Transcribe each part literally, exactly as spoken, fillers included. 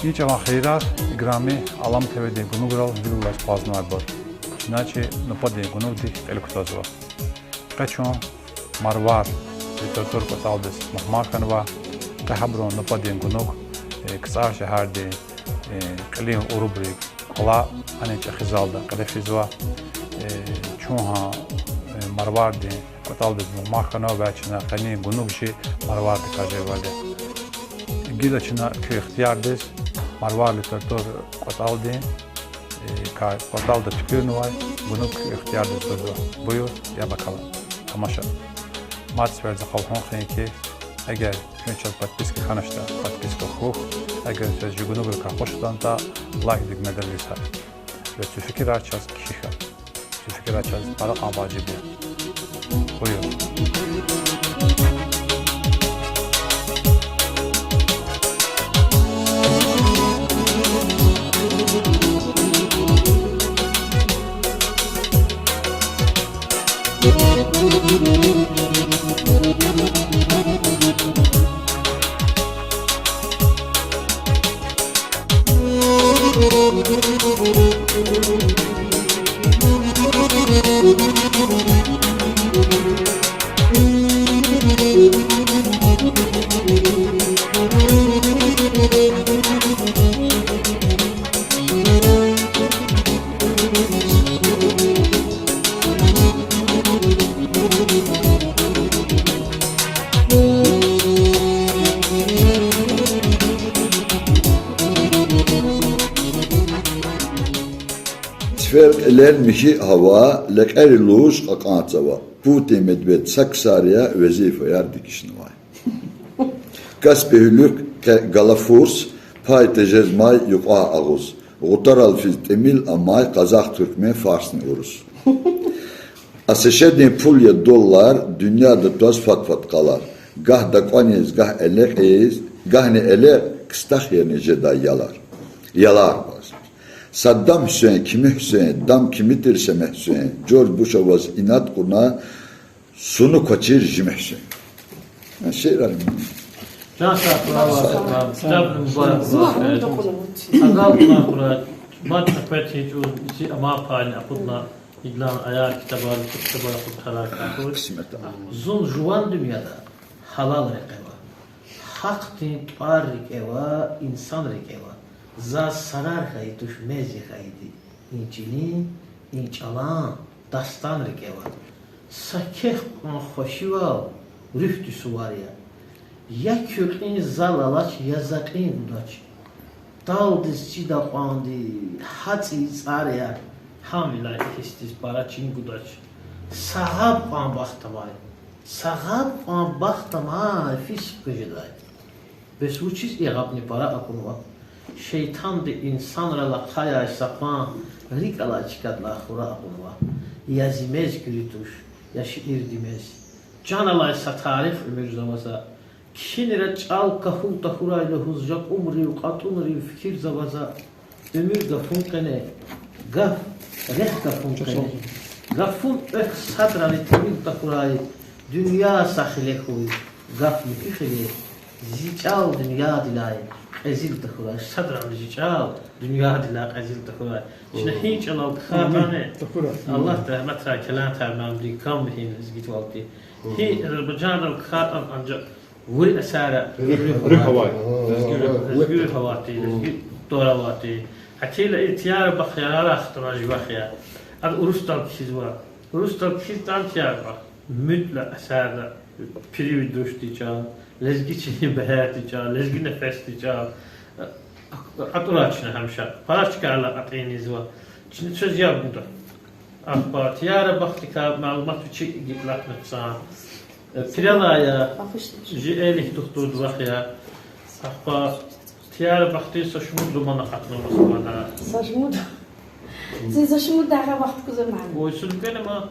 И чӀаван хийирар, играми Алам ТВ-дин гунуграл вил алаз акъвазнавайбур. Чна чи нубатдин гунугдик кьил кутазва. Къе чун Марвар литература кӀватӀалдиз мугьман хьанва. Къе гьабурун нубатдин гунуг, э, КцӀар шегьердин, э, кьилин урубрик кӀвале, гьанин чӀехи залда кьиле физва. Э, чун гьа, э, Марвардин кӀватӀалдиз мугьман хьанва ва чна къенин гунуг чи Марвардикай жезвайди. Гила чна куь ихтиярдиз Марвар литература кӀватӀалдин, э, ка-, кӀватӀалда туькӀуьрнавай гунуг куь ихтиярдиз гузва. Буюр, яб акала, тамаша. Мад сифте за къалахун хъийин хьи, эгер куьн чаз подписка хьаначтӀа, подписка хьухь, эгер чаз чи гунугрикай хуш хьанатӀа, лайк дуьгмедал гизагъ. Ва куь фикирар чаз кхьихь. Куь фикирар чаз пара кьван важиб я. Буюр. Цифер кьилел михьи гьава, лекьери луж кьакьан цава. Путин медведь са ксар я, везифаяр дегишнавай. Каспи гьуьлуьк къе гала фурс, пай тежезмай юкьва агъуз. Гъутарал физ тӀимил амай къазах, туьркмен, фарсни урус. АСШ-дин пул я доллар, дуьньяда тваз фад-фад къалар. Гагь дакӀаниз, гагь элекьиз, гагьни элекь, кстах яни жедай ялар. Ялар баз. Саддам Гьуьсейн, кими Гьуьсейн, дам кими тир Семи Гьуьсейн, Джордж Буш аваз инад кьуна, суну квачир Жими Гьуьсейн. Шиирар. Чан сагъ хьурай, Аллагь, китаб мубарак хьурай. Агал кьуна хьурай, мад аквет гьи чӀавуз, зи амай пайни акъудна, идалай аяр китабар, китабар акъуд тарар кьуна. Зун жуван дуьньяда гьалал рекье ава, гьахъдин тӀвар рикӀе ава, инсан рикӀе ава. Заз сарар хьайи туш, мез я хьайиди, и чилин, и чӀалан дастан рикӀе ава. Са кехъ кьван хвешивал руьгьди сувар я. Я куь кьин зал алач, я за кьин гудач. Далдиз чида кьванди гьа цӀийи цӀар я, гьавиляй ихьтиндиз пара чин гудач. Са гъаб кьван бахт амай, са гъаб кьван бахт амай физ хквез жедай. Бес вучиз и гъабни пара акунва? Шейтанди инсанрал ахъаяй са къван, рикӀ алай чкадилай хура акунва. Я зи мез куьруь туш, я шиирди мез. Чан алай са тарих уьмуьрзава за. Кхьинра чӀал кахьун тахьурай лугьуз жакьунрив, кьатӀунрив фикирзава за. Уьмуьр гафун къене, гаф рехъ гафун къене. Гафун экв садрани тӀимил тахьурай, дуьнья са хиле хьуй, гаф муькуь хиле, зи чӀал дуьньядилай кьезил тахьурай, садрани зи чӀал дуьньядилай кьезил тахьурай. Чна гьи чӀалал кхьайтӀани, Аллагьди рагьметрай Келантай муаллимдин кам вегьин лезгидалди. Гьи Азербайжандал кхьайтӀани анжах вири эсерра руьгь авай, лезги руьгь авайди, лезги тӀвар авайди. Гьатта и Тияра бахт ярарай хтанвай жувахъ я. Ада урусдал кхьизва. Урусдал кхьиз тан Тияра бахт, муьтӀла эсерда пирив душдин чӀал, лезги чилин бегьердин чӀал, лезги нефесдин чӀал, атӀурай чна гьамиша. Пара чкайрилай кьатӀуьнзава. Чна чаз яб гуда. Ахпа Тияра бахтдикай малумат вичи гила алахъна хъсан. Пиралай я, жи элих духтурдин вах я. Ахпа Тияра бахтдин са шумуд роман акъатна Москвада. Са шумуд? Зин за шумуд дагъа вахт гузаман. Ой, сун кӀвенама.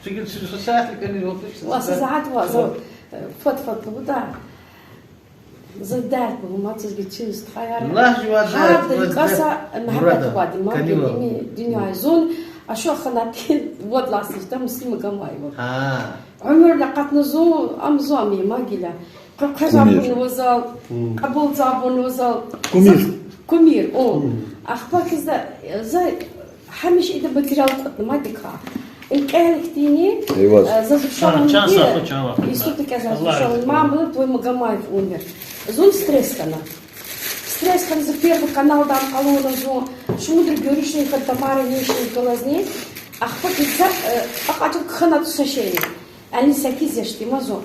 Чиги чуьн са сятли кӀани ватуш. Ва са сят ва зун, э, фад-фад лугьуда. Зун дерт лугьун мад, заз гичин стхаяр. Лагь жуваз, гьарда дерт, рикӀаса дерт, муьгьуьббет мурада, вади мад, кӀани ва, ими дуьньяй зун, ашукь ханатин вад ласишда Муслим Магомаев. Гьа. Уьмуьрда акъатна зун, ам зун ами мад гила. Къекъвез абурни вазал, кьабулзавайбурни вазал. Кумир. Заз кумир, о. Ахпа хьиз за, за гьамиша ида материал кӀватӀна мад дикагь. Им кьел хьтинни, э, заз рушални, институтда кӀелзавай рушални, мама, твой Магомаев умер. Зун стресс хьана. Стресс хьана, за Первый каналда къалурна зун, шумудра гуьруьшни хьана Тамара Нищенколадизни. Ахпа хьиз за, э, акьван чӀал кхьана са шейни. Элли секиз яшдиз мад зун.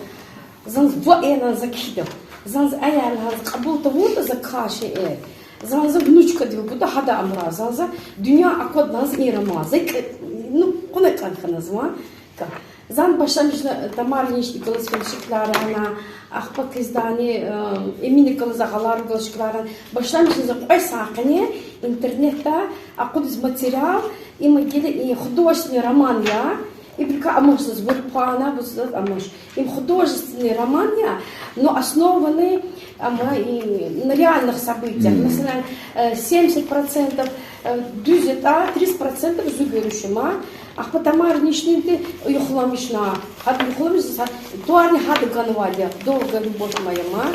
Зун ваъ, ина за кхьида. Зун за аяр лагьана, за кьабул тавуртӀа, за кхьей шей. Зун за внучкадив гуда гьадан амра. Зун за дуьнья аквада лагьана и роман. За кӀ-, ну, кьуна кӀан хьана зун. Ка-, зун башламишна Тамара Нищенколадиз шикилар гана, ахпа хьиз дани, э, Эминаколадиз, агъалар галаз шикилар гана. Башламишна за кьве сагьатни интернетда акъудиз материал, им гила и художественный роман я, ибурукай амач заз, вири пана, ваз заз амач. Им художественный роман я, но основанный, ама, и на реальных событиях. Месела, э, семьдесят процентов, э, дуьз ятӀа, тридцать процентов зи гуьруьш я. Ахпа Тамара Нищенкодиз юхламишна, гьада юхламишна, тӀварни гьада ганвайди я, «Долгая любовь моя», ма.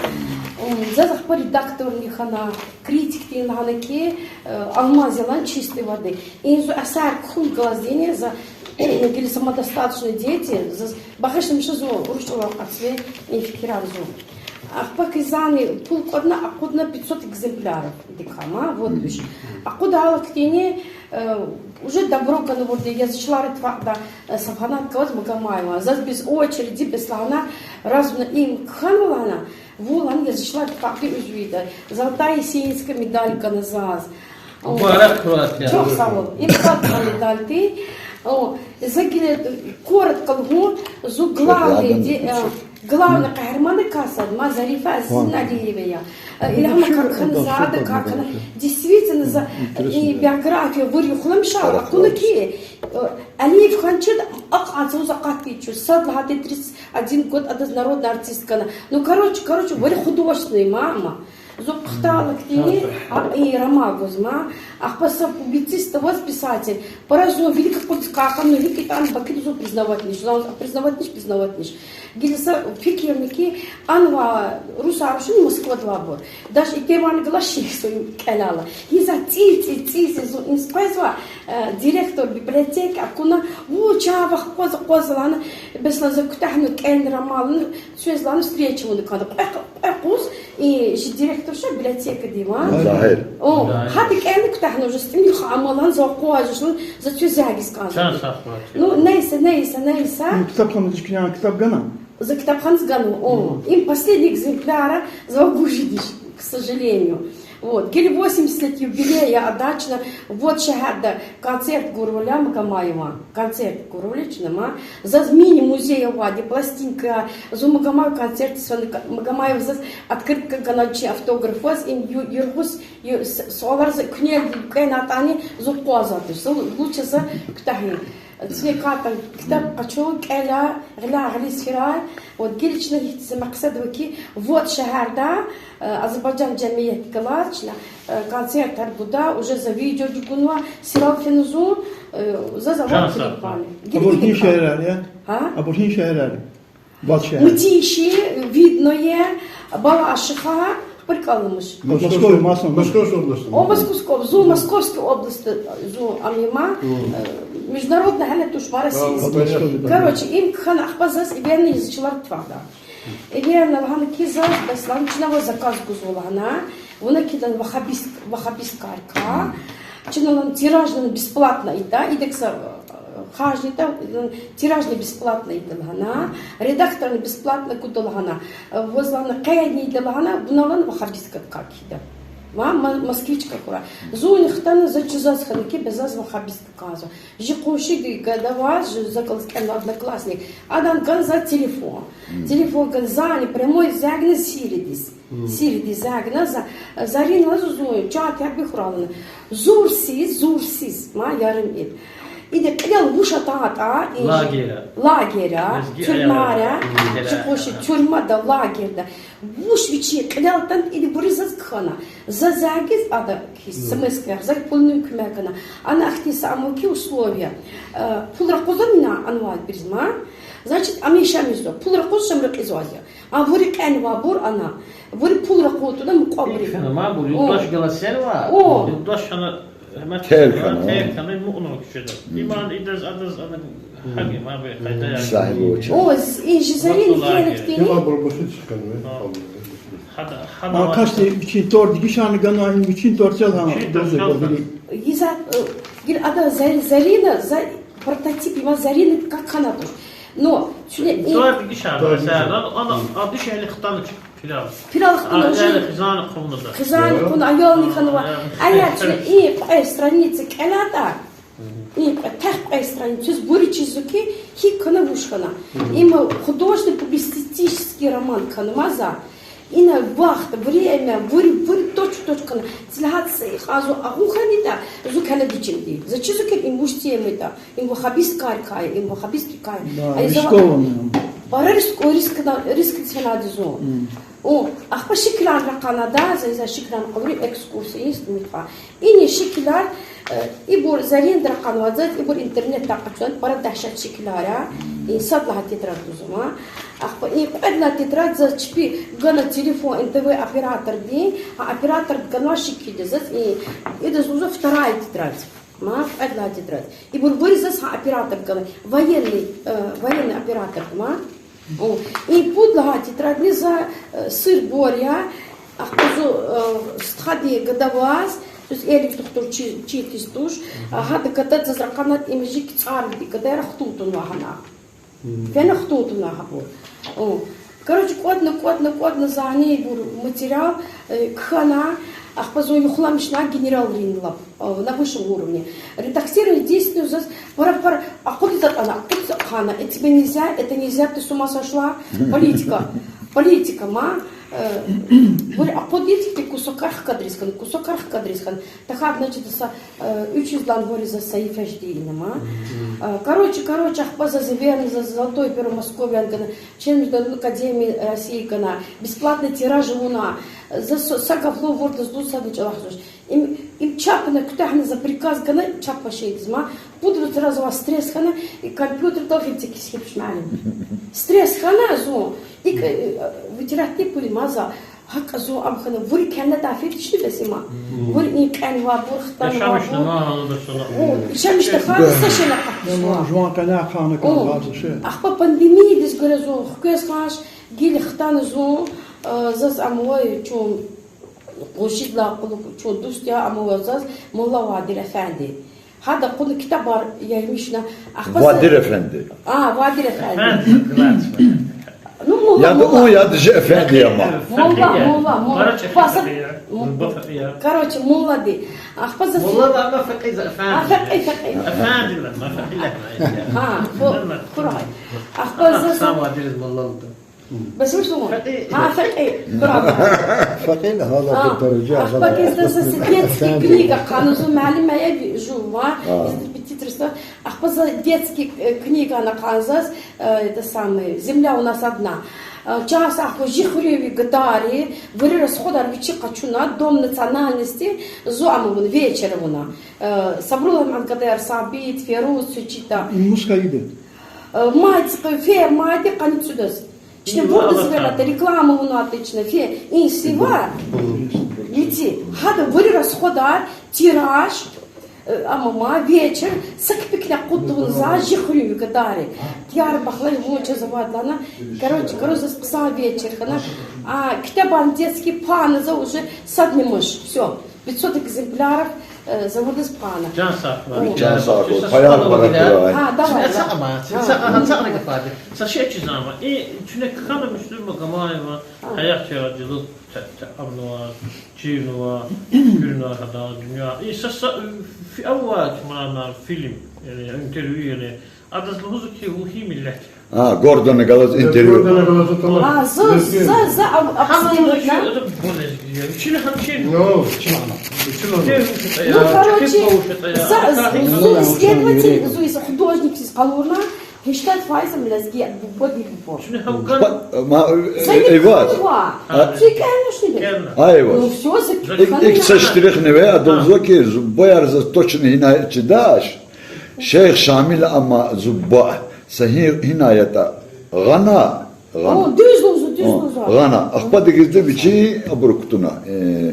М, заз ахпа редакторни хьана, критикдин лагьана хьи, э, алмаз я лагьана чистый воды. И зун асар кхьун галаз дини за гила самодостаточный деятель, заз багъишламиша зун урус чӀалал акъатзава и фикирар зун. Ахпа хьиз зани пул кӀватӀна, акъудна пятьсот экземпляров дикагь ма, вот уж. Акъудайла хьтинни, э, уже добро ганвайди я, язучилар иттифакьда, э, Сафанат галаз Магомаеван. Заз без очереди, бес лагьана, раз вуна им кхьенва лагьана, вун лагьана язучилар иттифакьдин узвида. Золотая Есенинская медаль гана заз. О, мубарак хьурай. Чухсагъул. Им кьван медаль тир. О, за гила коротко лугьун, зун главный, э, главный къагьриманрикай сад ма Зарифа Азизовна Алиева я. Э, Илгьам акакай хьана, за адакай хьана. Действительно, за и биография вири юхламиша, акуна хьи, э, Алиев хьана чида акьван са вуз акъатдайди чун. Сад лагьайди тридцать один год адаз народный артист гана. Ну, короче, короче, вири художественный ма, ма. Зун хтайла хьтинни, а, и роман гуз ма. Ахпа са публицист аваз, писатель. Пара зун вилик акъудиз кӀан хьана, ну, гьикӀ ятӀани Бакуда зун признаватьниш, зун признаватьниш, признаватьниш. Гила са фикирна хьи, анва русар рушни Москвадилайбур. Даже итимар галаз шехьзава кӀелайла. Гьа за цӀийи-цӀийи, цӀийи-цӀийи зун инс къвезва, э, директор библиотеки акуна, ву чан вах акъваз, акъваз лагьана, бес лагьана за куьтягьна кӀелна роман, ну, квез лагьана встреча авуна кӀанда. Кьве, кьве къуз, и, жи директор ша библиотекадин ма. Загьир. О, гьада кӀелна куьтягьна уже, стӀимил хьана ама лагьана, за акъвазиз лагьана, за квез зягиз кӀанда. Ну, нейса, нейса, нейса. Ну, ктабханадиз куьне ктаб гана? За ктабханадиз ганва, о. Им последний экземпляр за вуж жедиш, к сожалению. Вот. Гила восемьдесят лет юбилея адан чна, вот, шегьерда концерт гурвал я Магомаеван. Концерт гурвал я чна ма. Заз мини-музей авайди, пластинка, зун Магомаев концертдиз фена, Магомаев заз открытка гана чи автограф аваз, им ю-, юргъуз, ю-, с-, суалар за куьнелди кӀвенатӀани зун акъвазатуш. Зун лучше за куьтягьин. Цуьне кӀантӀа ктаб къачу, кӀела, гъиляй гъилиз фирай. Вот гила чна гьихьтин са макьсад ава хьи, вот шегьерда, э, Азербайжан жемиятдихъ галаз чна, э, концертар гуда, уже за видео чӀугунва, съемка авуна зун, э, заз авай клипарни. Гила гьихьтин шегьерар я? Гьа? Абур гьихьтин шегьерар я? Мытищи, Видное, Балашиха, ахпа рикӀел аламуш. Московская область. О, Московская область. Зун Московская область, зун ам я ма, э, международный гьеле туш ма, Россия. Короче, им кхьана, ахпа заз эверна язучилар иттифакьда. Эверна лагьана хьи, заз, бес лагьана, чна ваз заказ гузва лагьана, вуна кхьида ваххабист-, ваххабисткайрикай. Чна лагьана тиражни бесплатно ийида, идак са, э, харжни ятӀа, э, тиражни бесплатно ийида лагьана, редакторни бесплатно гуда лагьана, э, ваз лагьана къени ийида лагьана, вуна лагьана ваххабисткадикай кхьида. Ма, ма, москвичка хьурай. Зунни хтана, за чизаз хьана хьи, бес заз ваххабистка кӀанзава. Жи къуншиди гада аваз, жи за галаз кӀелна одноклассник. Адан гана за телефон. Телефон гана зани прямой зягна Сиридиз. Сиридиз зягна за, Зарина лагьана, зун чан тербия хьурай лагьана. Зурсиз, зурсиз, ма, ярым ил. Ида кьилел вуч атайтӀа, и жи-, лагерра. Лагерра, лезги тюрьмара, аялар. Чи къунши тюрьмада, лагерда. Вуч вичин кьилел атана, идибури заз кхьена. За зягиз ада хьи, смс квехъ, за пулунин куьмек гана. Ана ахьтин са амуки условия. Э, пул ракъузамуна анвайбуриз ма. Значит, ам яшамиш жезва. Пул ракъуз шам рекьизвайди я. А вури кьенвайбур ана. Вури пул ракъуна мукьвабури. Икьван ма бу юлдаш галаз серва. О. Юлдаш хьана, гьамат терк хьана, терк хьана, мукьнава куьчеда. Иман идаз, адаз ана гьакӀ ма бу къайдаяр. Сагьиб вуч. О, з-, и жи Зарина кхьенвай хьтин. Ма касди вичин тӀвар дегишарна гана, им вичин тӀварцел гьана. Вичин тӀварцел гана. Иза, э, гила ада Зар-, Зарина, за-, прототип, има Зарина как хьана туш. Но, чуьне и тӀвар дегишарна, ана, ана, ана дишегьли хтана чу. Пирал. Пирал хтана, а, уже. Хизан кьуна. Хизан кьуна, аялни хьанва. Ая, чна и кьве страница кӀелайтӀа. И кьве, тек кьве страница, чиз бури чизва хьи, гьикӀ хьана, вуч хьана. Им художественно-публицистический роман хьана ма за. Ина вахт, время, бури, бури точно, точно хьана. Цлягьат са кьазу агъун хьанитӀа, зу каледичимди. За чизва хьи, им вуч тема ятӀа. Им вахабистская кай, им вахабистская кай. Да, рискованно. Пара риск, риск на, риск тфенадизун. О, ахпа шикилар ракъана да, за, за шикилар къалури экскурсия институтда. Ини шикилар, э, ибур Заринди ракъанвай заз, ибур интернетдай къачуна, пара дагьшат шикилар я. И сад лагьай тетрадь лугьузва. Ахпа и кьвед лагьай тетрадь заз чпи гана телефон НТВ операторди, а операторди ганвай шикилди заз, и, идаз лугьузва вторая тетрадь. Ма, кьвед лагьай тетрадь. Ибур вири заз гьа операторди гана. Военный, э, военный операторди ма. О, и пуд лагьай тетрадьни за, э, сыр бор я, ахпа зу, э, стхади гада ваз, зуз элик тухтур чи-, читиз туш, а, гьада гада заз ракъана, им жи КцӀарди гадаяр хтун тунва гьана. Фена хтун тунва гьабур. О. Короче, кӀватӀна, кӀватӀна, кӀватӀна зани ибур материал, э, кхьена, ахпа зун юхламишна генералрин лап, э, на высшем уровне. Редактирование действий заз пара-пара акъудиз атӀана, акъудиз атӀана, э, тебе нельзя, это нельзя, ты с ума сошла, политика, политика, ма, э, вири акъудиз, и кусокар хкадриз хьана, кусокар хкадриз хьана. ТахьайтӀа, значит, са, э, уьчуьз лагьай вири заз са йиф жедина ма. Э, короче, короче, ахпа заз эверна, заз золотое перо Московии гана, член Международной академии России гана, бесплатный тираж авуна, заз са, са гаф лугьузвайди заз лугьуз садни чӀалахъ жезвач. Им, им чапна, куьтягьна за приказ гана, чапмашиндиз ма. Пуд вацра заз стресс хьана, и компьютердал гьим текст кхьипуш муаллим. Стресс хьана зун, икӀ, э, вытирать пури ма за. ГьакӀ зун ам хьана, вири кӀелна дафетишни бес има. Вири и кьенвайбур, хтанвайбур. Яшамиш хьана, гьана да сана. О, яшамиш хьана, са шейни акъатзава. Жуван къене хьана кӀан гьазва шей. Ахпа пандемиядиз гуьре зун хквез хьанач, гила хтана зун, э, заз ам авай чун къуншидилай кьулухъ чун дуст я, ам авай заз, Мулла Вадир эфенди. Гьада кьуна китабар яймишна, ахпа за- Вадир эфенди. А, Вадир эфенди. Эфенди, класс. Ну, мулла, яда, мулла. У, яда, жи эфенди я ма. Мулла, мулла, мулла. Короче, факъи я. Короче, муллади. Ахпа за- Мулла да, ама факъи за, эфенди. А, факъи, факъи. Эфенди ла, ма факъи ла. А, фу, курай. Ахпа за- Ахпа Вадир мулла лда. Бес вуч лугьун? Факъи. Гьа, факъи. Браво. Факъи гьала А, даража ахпа гьала. Кез за детский книга кьазва, муаллим ая жува, А. Из репетиторство. Ахпа за детский, э, книга ана кьазва, э, это самое, «Земля у нас одна». Э, чан сагъ хьуй, жи хуьруьнви гадайри, вири расходар вичи къачуна, Дом национальностей, зун ам авуна, вечер авуна. Э, Сабруллагь Мамадгадаяр, Сабит, Феруз, Сучита. Им мус хьайиди? Э, мад фермайди къанни цӀудаз. Чна бурдаз вератӀа, реклама авунатӀа чна фе-, ин сива. Мици, гьада вири расходар, тираж, э, ама ма, вечер, са кепекни акъудун за, жи хуьруьнви гадайри. Дияр бахлай вун чаз авайди лагьана, короче, короче, заз хъсан вечер хьана. А, китабар детский пана за уже садни муш. Всё. Пятьсот экземпляров, э, за виридаз пана. Чан сагъ хьуй. О. Чан сагъ хьуй. Паяр барак хьурай. Гьа, давай. Са ама, са, гьа, са гаф ада. Са шей чизва ма. И чуьне кхьена Муслума Гамаева, гьа, гьаят чара жилу та-, та-, амнава, чирнава, куьрнава гьада дуьнья. И са, са, фи-, авай ма, ма фильм, яни интервью, яни Адаз лугьузва хьи, вун гьи миллет я. А, Гордона галаз интервью. Гордона галаз интервью. А, за, за, за, а, а, Гьаман абсолютно. Вичи, вичина гьам чи. Ну, вичина. Вичина. Ну, короче, за, за, за исследователь, за художник, за къалурна, гьиштад файз ам лезги бубади буба. Чуни гьам ган. Ба-, ма, э, Эйваз. Ва. А? Чуни кӀелна шуни. КӀелна. А, Эйваз. Ну, всё, за ик, ик са штрих ниве, адалза ки, зуббаяр заз точно гьина чидач. Шейх Шамил ама зубба са гьи-, гьина ятӀа гъана, гъана. О, дуьз лугьузва, дуьз лугьузва. Гъана. Ахпа дегизди вичи абур кутуна. Э,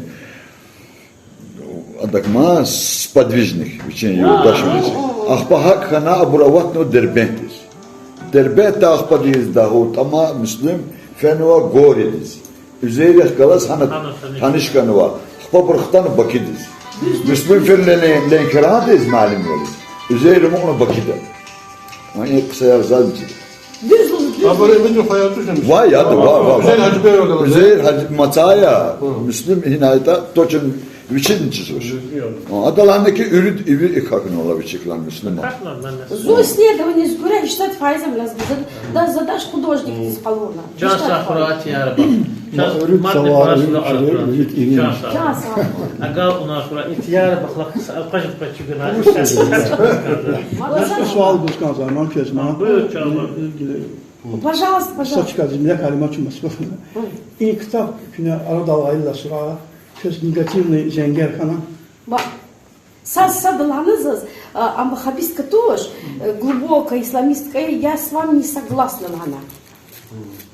адак ма сподвижник, вичин юлдаш вири. Ахпа гьакӀ хьана абур аватна Дербентдиз. Дербентда ахпа дегиз дагъу тӀама Муслим фенва Горидиз. Уьзейрихъ галаз гьана таниш хьанва. Ахпа абур хтана Бакидиз. Муслим фена Ле-, Ленкерандиз муаллимвилиз. Уьзейр амукьна Бакида. Гьа и кьисаяр заз чида. Дуьз лугьуз, дуьз. Абур эмин хайи туш. Вай, яда, вай, вай, вай. Уьзейр Гьажибековди. Уьзейр Гьажи-, Мацая, Муслим гьина ятӀа, точно вичидни чизвач. Гьа, ада лагьана ки, уьруьд иви икӀ хьана ала вичик лагьана Муслима. Зун исследованиез гуьре гьиштад файз ам лезги, за, да, задаш художникдиз къалурна. Чан сагъ хьурай, Тияр бах. Чан сагъ. Мадни парасуна аракра. Чан сагъ. Агакьуна хьурай, Тияр бах, лакса акъажи къачугуна. Суал гуз кӀанзава ман квез, ма. Буюр, чан. Пожалуйста, пожалуйста. Са чкадиз милли калима чумасбурна. И ктаб куьне арадал гъайила сура, квез негативный зенгер хьана. Ма, са, сад лагьана заз, а, ам ваххабистка туш, э, глубокая исламистка, я с вами не согласна лагьана.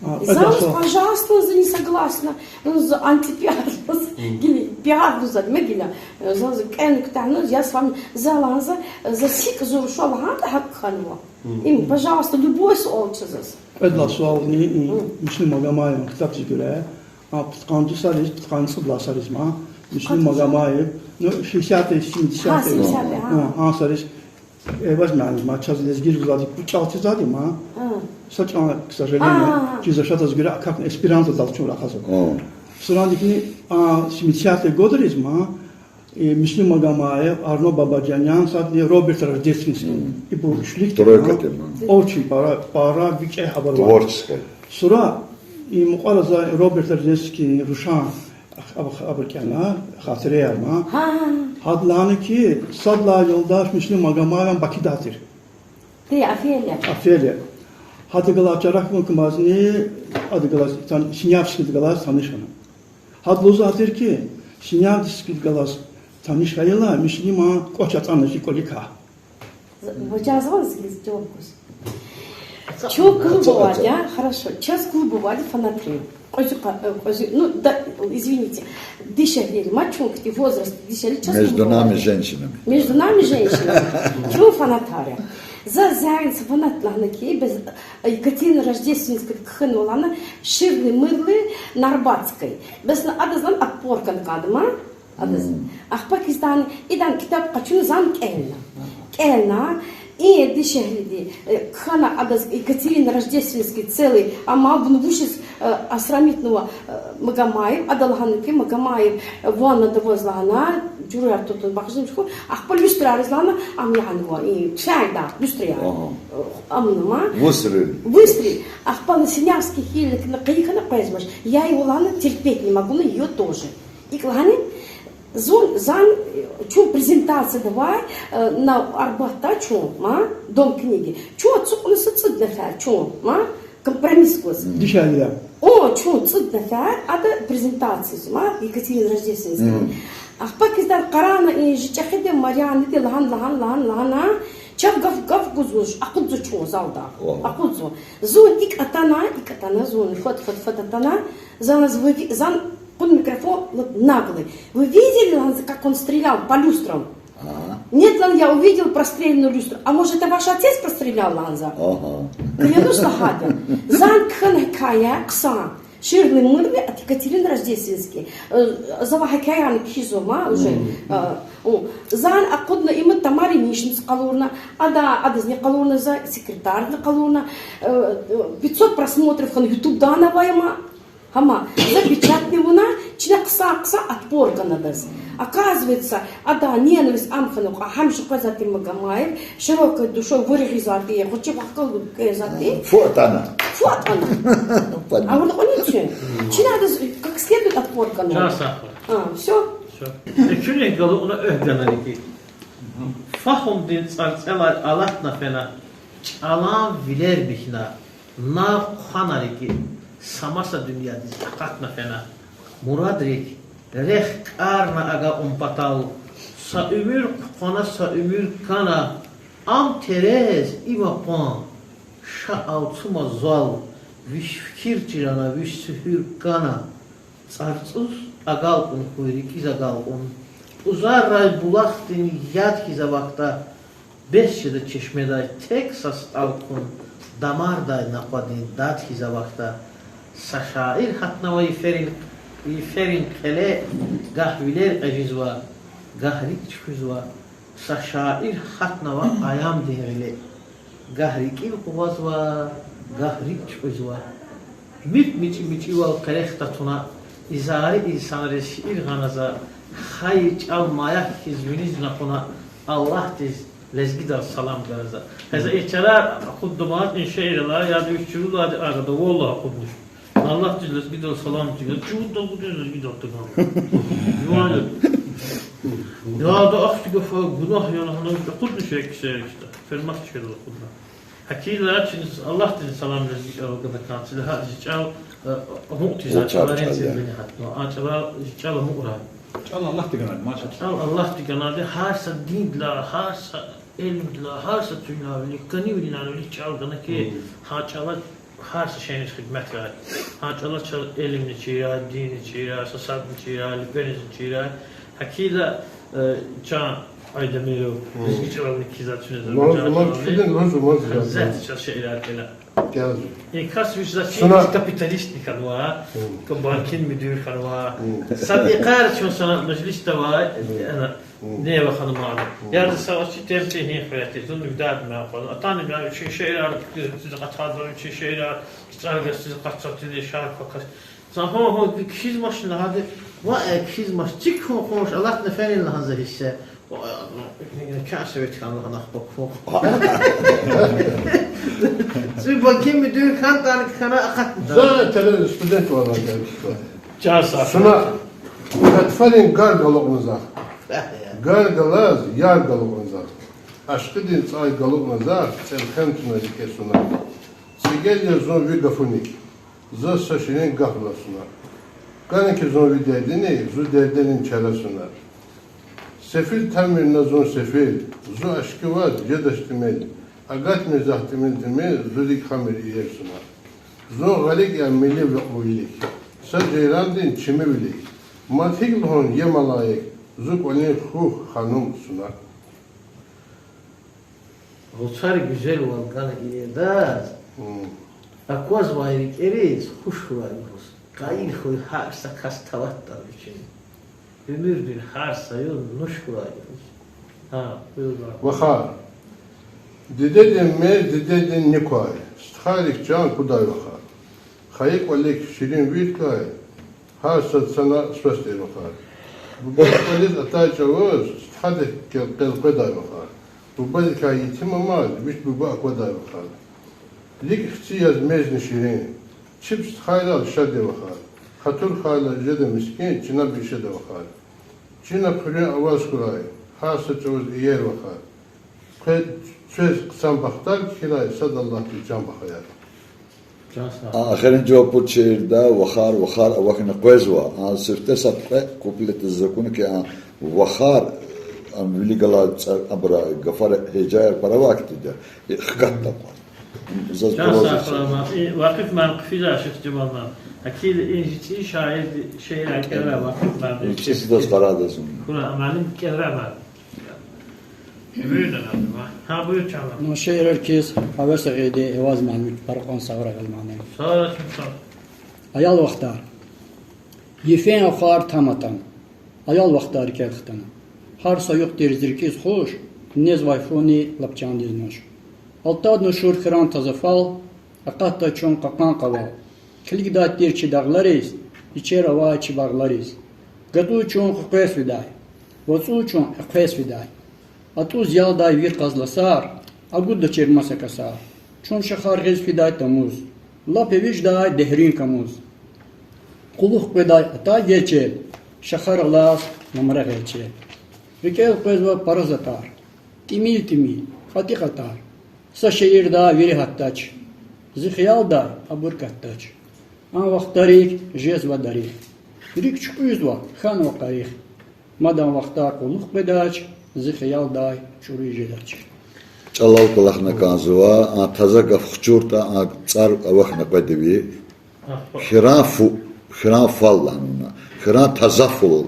А, заз, пожалуйста, за не согласна. Ну, за антипиар, за гила пиар, за мегила. Э, за, за кӀелна кутягьна, я с вами, за лагьана за, за сикӀ зур ша лагьана, гьакӀ хьанва. Им, пожалуйста, любой суал чаз заз. Кьвед лагьай суални, и, Муслим Магомаеван ктабдиз гуьре, а, пудкъанни цӀуд лагьай йисариз, пудкъанни цӀуд лагьай йисариз ма, Муслим Магомаев, ну, шестидесятые, семидесятые. Гьа, семидесятые, гьа. Гьа, гьа, йисариз, Эйваз муаллим ма, чаз лезгийрилай пуд чӀал чизади ма. Гьа. Са чӀал, к сожалению, гьа, гьа, гьа, чизвачтӀа заз гуьре акахьна эсперанто адал чун рахазва. Гьа. Сурандикни, а, семидесятые годриз ма, э, Муслим Магомаев, Арно Бабаджанян, садни Роберт Рождественский. Ибур уьчлуьк тема. Тройка тема. Очень пара, пара викӀегь хабар ава. Творческая. Сура, и мукьвара за Роберт Рождественский рушан, аб-, абур кӀелна, хатиреяр ма. Гьа, гьа, гьа. Гьада лагьана ки, сад лагьай юлдаш Муслим Магомаеван Бакида тир. Офелия. Офелия. Гьада галаз чарахъ авун кумазни, гьада галаз тан-, Синявскийди галаз таниш хьана. Гьада лугьузвай тир ки, Синявскийди галаз таниш хьайила, Муслима кӀвач ацӀана чи кӀваликай. Ваз жаваб гуз, жаваб гуз. Чун клуб авайди я, хорошо. Чаз клуб авайди фанатрин. Кьве зи къа-, э, кьве зи, ну, да, извините. Дишегьлийри ма чун хьтин возраст, дишегьли чаз клуб авайди. Между нами женщинами. Между нами женщинами. Чун фанатар я. За зянг са фанат лагьана ки, бес, э, Екатерина Рождественскаяди кхьенва лагьана, Ширли-мырли на Арбатской. Бес на адаз лагьана отпор кӀан кӀанда ма. Адаз. Ахпа киздан, идан ктаб къачуна зан кӀелна. КӀелна, и дишегьлиди, э, кхьана адаз Екатерина Рождественский целый, амма абурни вучиз, э, осрамитьнава, э, Магомаев, ада лагьана ки, Магомаев, э, ваннада аваз лагьана, жуьреяр тутун бахшничку, ахпа люстраяр ийиз лагьана, ам ягъанва, и, туфянг да, люстраяр. Ага. Э, амнама. Выстрел. Выстрел. Ахпа Синявский хьайила кьейи хьана къвезмач. Я его лагьана терпеть не могу, но её тоже. ИкӀ лагьана, зун, зан, чун презентацияда авай, э, на Арбатда чун, ма, Дом книги. Чун ацукьна са цӀуд нафар, чун, ма, компромисс гуз. Дишегьлияр. О, чун цӀуд нафар, ада презентацияз, ма, Екатерина Рождественская. Ахпа киздан къарагъна и чи чӀехиди Марьянади лагьана, лагьана, лагьана, лагьана, чав гаф, гаф гузвач, акъудзава чун залда. Акъудзава. Зун икӀ атана, икӀ атана, зун фад, фад, фад атана, зан, зан, зан къуна микрофон, вот, наглый. Вы видели, лагьана, как он стрелял по люстрам? Ага. Нет, лагьана, я увидел простреленную люстру. А может, это ваш отец прострелял, лагьана за? Ага. Клянусь лагьайди. Зан кхьена гьикая хъсан. Ширли-мырли от Екатерины Рождественской. Э, завай гьикаярни кхьизва ма уже. Э, о, зан акъудна, им Тамара Ильиничнадиз къалурна, ада, адазни къалурна, за секретарьдиз къалурна, э, э, пятьсот просмотров хьана ютубда авай ма. Амма за печатный авуна, чна хъсан-хъсан отпор гана адаз. Оказывается, адан ненависть ам хьана кьван, гьамиша къвезвай тир Магомаев, широкой душой вургъизвай тир, гъвечӀи вахкал кӀанзавай тир. Фу атана. Фу атана. Понятно. Авуна кьван ицин. Чна адаз как следует отпор гана. Чан сагъ хьуй. А, всё. Всё. Экуьнихъ галукьна экв гана рикӀи. Фагьумдин цӀарцӀелай алатна фена, чӀалан вилер бихьна, нав хъвана рикӀи, са маса дуьньядиз акъатна фена. Мурадрик рехъ кӀарна агакьун патал, са уьмуьр хъвана, са уьмуьр кана, ам терез, им акьван, ша алцумаз зал, виш фикир чирана, виш суьгьуьр кана. ЦӀарцӀуз агалкьун хьуй, рикӀиз агалкьун. ПӀузаррай булахдин яд хьиз авахьда, бес жеда чешмедай тек са стӀал хьун, дамардай накъвадин дад хьиз авахьда. Са шаир гьатнава йиферин, йиферин къеле, гагь вилер кьежизва, гагь рикӀ чуьхуьзва. Са шаир гьатнава аямдин гъиле, гагь рикӀив къугъвазва, гагь рикӀ чуькьвезва. МуькӀ мичӀи-мичӀивал къерехда туна, изари инсанриз шиир гъана за, хайи чӀал маяк хьиз виниз накъуна, Аллагьдиз лезгидал салам гана за. Къе за и чарар акъуддамаз, и шииралай, яда вич чирулайди арада, валлагь, акъуднач. Аллагьдиз лезгидал салам чӀугваз, чувуддал гудай лезгидал тагана. Яда, ахьтин гафар гунагь я лагьана, акъуднач ксерикда. Фермах чкадал акъудна. Гьакила чиз Аллагьдиз салам лезги чӀалал гана кӀанзава, зи чӀал, э, амукьдиз, а чӀаларин цӀийиз вини гьатна. А чӀалал, зи чӀал амукьрай. ЧӀал Аллагьди ганади, машаллагь. ЧӀал Аллагьди ганади, гьар са диндилай, гьар са илимдилай, гьар са цуьнлай вилик, кӀанивилинай вилик чӀал гана хьи, гьа чӀала гьар са шейиниз хидмет гайи. Гьа чӀала чаз илимни чирай, динни чирай, са садни чирай, луьквенизни чирай. Гьакила, э, чан Айдамиров, лезги чӀалални кхьизвай чуьне, азербайжан чӀалални. Гьелбетда, чаз шиирар кӀела. И кас вич заз чиз капиталистни хьанва, банкин муьдуьр хьанва. Сад йикъара чун санал межлисда авай, ана, нева ханумар. Яда, са ваз чи темп тир, гьин хвейитӀа, зун видади ман акъвазна. Атана ман вичин шиирар, вичин шиирар, цӀаргашдиз акъатзавайди шар квахьаз. Зун гьа-гьа кхьизмач лагьайди, ва, э, кхьизмач, цик хьун хъувунач, алатна фенин лагьана за гьиссе. Ва, э, кас совет хьана лагьана ахпа кхьун. Зи банкин муьдуьр хьана, тани хьана акъатна. За тера студент валай гелди. Чан сагъ. Суна, гатфарин гар галукьна захъ. Гар галаз яр галукьна захъ. Ашкъидин цӀай галукьна захъ, цӀелхем туна рикӀе суна. ЦӀигел я зун ви гафуник, заз са ширин гаф лагь суна. КӀани хьи зун ви дердиник, зун дердерин чара суна. Сефил тамир на зун, сефил, зун ашкъи ваз жедач тӀимил, агатмир захъ тӀимил-тӀимил, зун рикӀ хамир иер суна. Зун гъарикӀ я милли векьувилик, са жейрандин чими вилик, мад гьикӀ лугьун, я малаик, зун кӀвалин хух, ханум суна. Гъуцари гуьзелвал гана иедаз, аквазвай рикӀериз хуш хьурай лугьуз. Къайил хьуй гьар са кас таватӀа вичин, уьмуьрдин гьар са югъ нуш хьурай лугьуз. Гьа, буюр, Вахар. Дидедин мез дидедин ни квай, стхайрик чан кудай, Вахар. Хайи кӀвалик ширин вирт квай, гьар сад сана свас тир, Вахар. Бубадин кӀвализ атай чӀавуз стхадик кел-, къелкъведай, Вахар. Бубадикай етим амаз вич буба аквадай, Вахар. РикӀ хци яз мезни ширин, чеб стхайрал шад я, Вахар. Хатур хьайила жеда мискӀин, чна бишеда, Вахар. Чна хуьруьн аваз хьурай гьар са чӀавуз иер, Вахар. Квез, квез хъсан бахтар кхьирай сад Аллагьдиз чан бахаяр. А эхирин жаваб пуд шиирда Вахар, Вахар авахьна къвезва. А сифте са кьве куплетдиз акуна хьи, а Вахар, ам вилик галай цӀа-, абурун гафар, гьейжаяр пара авай хьтинди я. Хкатда кьван. Заз Чан пураз сагъ хьурай ман, и Вакъиф ман хъфидай Шихжамал ман. Гьакила и жи цӀийи шаирди шиирар кӀелрай Вакъиф ман. ЧӀисдаз къарагъдаз. Хьурай, муаллим, кӀелрай ман. Буюр, Дагъа, ма. Гьа, буюр, чан ман. Ну, шиирар кхьиз гьевес гъайиди Эваз Мягьмуд, пара кьван сагърай, Эваз Мягьмуд. Сагърай, чан сагъ. Аял вахтар. Йифен ахвар там атана. Аял вахтар рикӀел хтана. Гьар са юкь тир зи рикӀиз хуш, незвай фуни лап чандиз нуш. Алтадна шур хьран таза фал, акъатдай чун кьакьан къавал. Килигдай тир чи дагълариз, ичер авай чи багълариз. ГатӀуз чун къекъвез фидай, вацӀуз чун экъвез фидай. АтӀуз ялдай виркъаз ласар, агудачир маса касар. Чун шахар гъиз фидай тамуз, лап эвичдай дегьрин камуз. Кьулухъ къведай атай гелчел, шахар алаз мамра гъелчел. РикӀел къвезва пара затӀар, тӀимил-тӀимил, кьатӀи-кьатӀар. Са шиирда вири гьатдач, зи хиялдай абур катдач. Ам вахтарик жезва дарих, рикӀ чуькьуьзва, хьанва къарих. Мад ам вахтар кьулухъ къведач, зи хиялдай чӀуруз жедач. ЧӀалал кӀвалахна кӀанзава, а таза гаф хчуртӀа, а цӀар авахьна къведа ви. Хьран фу, хьран фал лагьана. Хьран таза фу.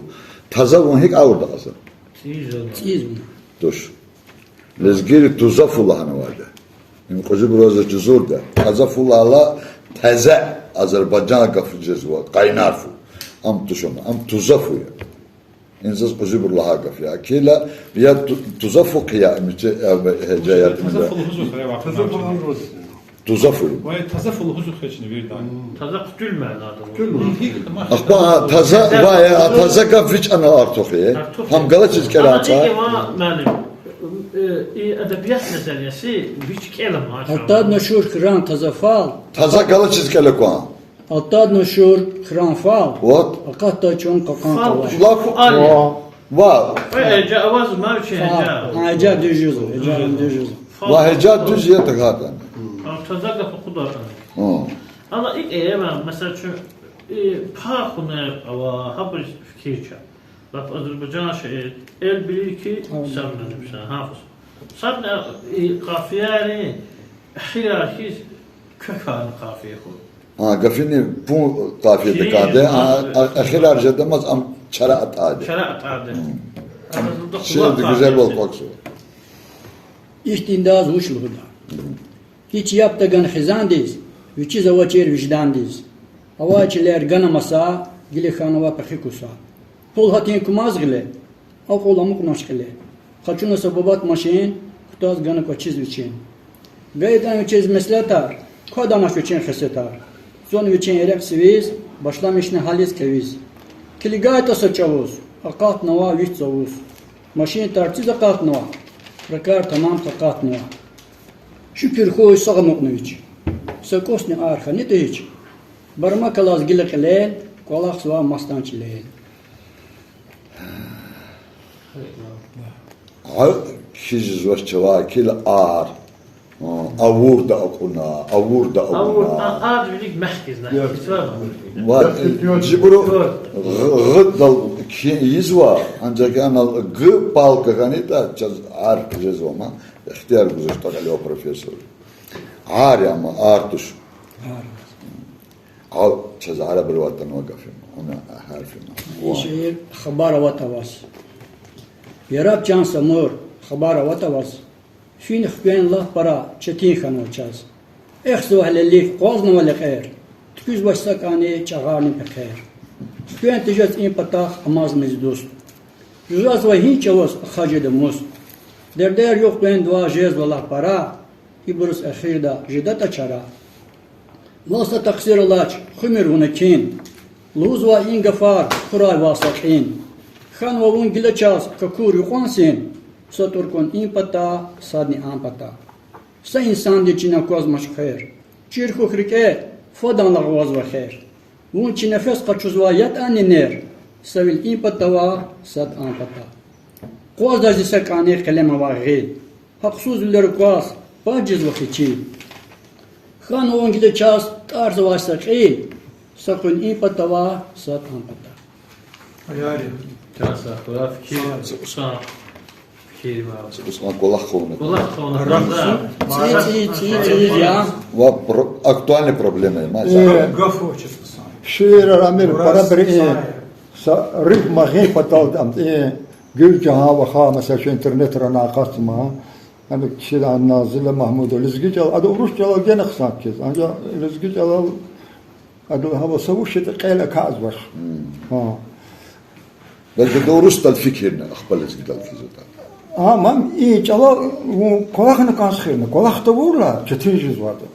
Таза вун гьикӀ гъавурда кьазва? ЦӀийиз вуна. Туш. Лезгийри туза фу лагьанвайди. Им кьуьзуьбуру за жузурда. Таза фу лагьайла, тазе азербайжан гаф жезва, къайнар фу. Ам туш ам, ам туза фу я. Им заз кьуьзуьбуру лагьай гаф я. Кила, я ту-, туза фу хъия, им чи, э, гьежа ярдамда. Таза фу лугьузва хире ва хире. Туза фу. Вай, таза фу лугьузва хире чна вирида. Таза хъуьтуьл манада. Ахпа, а, таза, вай, а, таза гаф вич ана артух я. Артух я. Гьам галачиз кӀела кьа. Амма икӀ я, муаллим, э, и адабият назарияси вич кӀела, машаллагь. Алтад нашур хьран таза фал. Таза галачиз кӀела кван. Алтад нашур хьран фал. Вот. Акъатда чун кьакьан фал, тавар. Лаф. Фал. Ва. Э, э, жа аваз ма вичин, фал. Жа. Гьа, жа дуьз жузва, жа дуьз жузва. Фал. Ва гьа жа дуьз я тагатан. Фал таза гаф акъудатӀан. Гьа. Амма икӀ я, ма, месела, чун, э, пагь хьунар ава, гьабуруз фикир ча. Лап азербайжан шиир, эл билир ки, гьа, саб нанибсан, гьафуз. Саб на, э, къафиярин эхирар хьиз квекай къафия хьуй. А, гафини пун къафияда кӀанда, а, а, эхирар жедамаз ам чара атӀайди. Чара атӀайди. Гьм. Ам шиирди гуьзел вал квахьзава. Ихьтиндаз вуч лугьуда? Гьич яб тагана хизандиз, вичиз авачир виждандиз. Авай чилер гана маса, гила хьанва пехи куса. Пул гьатин кумаз гъиле, акьул амукьнач кьиле. Къачуна са бубат машин, кутаз гана кӀвачиз вичин. ГайитӀан вичиз меслятар, кваданач вичин хесетар. Зун вичин эрекь сивиз, башламишна гьализ кевиз. КилигайтӀа са чӀавуз, акъатнава вич цавуз. Машин тарциз акъатнава, ракӀар тамам къакъатнава. Шукур хьуй, сагъ амукьна вич. Са кӀусни ар хьанитӀа гьич. Бармак алаз гила кьилел, кӀвалахзава масдан чилел. Гьа, кхьиз жезвач чавай килигайла ар. Авурда акьуна, авурда акьуна. Авур, а, ар вилик мягкий знак. Ва, жибуру гъ-, гъдал кхьин ийизва, анжах анал г палка хьанитӀа, чаз ар жезва ма, ихтияр гузва тахьли ва профессор. Ар я ма, ар туш. Ар. Ал чаз арабри ватанва гаф я ма, уна гьарф я ма. И шиир хабар аватӀа ваз. Яраб чан Самур, хабар аватӀа ваз. Фин хквен лап пара четин хьанва чаз. Эхзава гьелелик, къвазнава лекьер. Туькуьзва са кӀани чӀагъарни пехъер. Хквен тежез и патахъ амазмаз дуст. Жузазва гьи чӀавуз ахъа жеда муст. Дердер югъ къвен дуваз жезва лап пара, ибуруз эхирда жедатӀа чара. Вал са тахсир алач, хуьмир вуна кин. Лугьузва и гафар, хьурай вал са кьин. Хьанва вун гила чаз какур юкьван син, са тӀур кьван и пата, садни а пата. Са инсандиз чна аквазмач хъвер. Чир хьухь рикӀе, фадан лагъвазва хер. Вун чи нефес къачузвай ятӀани нер, са вил и пата ава, сад а пата. Къвазда зи са кӀани къелем авай гъил. Гьахъсузвилер акваз, пад жезва хьи чил. Хьанва вун гила чаз тӀарзавай са кьил, са къуьн и пата ава, сад а пата. Яри. Чан сагъ хьурай, фикир. Са кӀусни кӀвалах хъувуна. КӀвалах хъувуна. ЦӀийи, цӀийи, цӀийи, цӀийи я. Ва про-, актуальный проблема я, ма. Э, гаф вуч я са? Шиирар, Амир, пара бери, э, са рифма гъин патал, ам, э, гуьл жагьан ваха, месела, чи интернетра акъатзава. Ам ксилан Назила Магьмудова, лезги чӀал, ада урус чӀалал гена хъсан кхьиз. Анжах лезги чӀалал Адал гьава са вуч ятӀа кьел акатзавач. Гьа. Белки да урусдал фикирна, ахпа лезгидал физватӀа. А, ман и чӀалал вун кӀвалахна кӀанз хьана, кӀвалах тавурла, четин жезватӀа.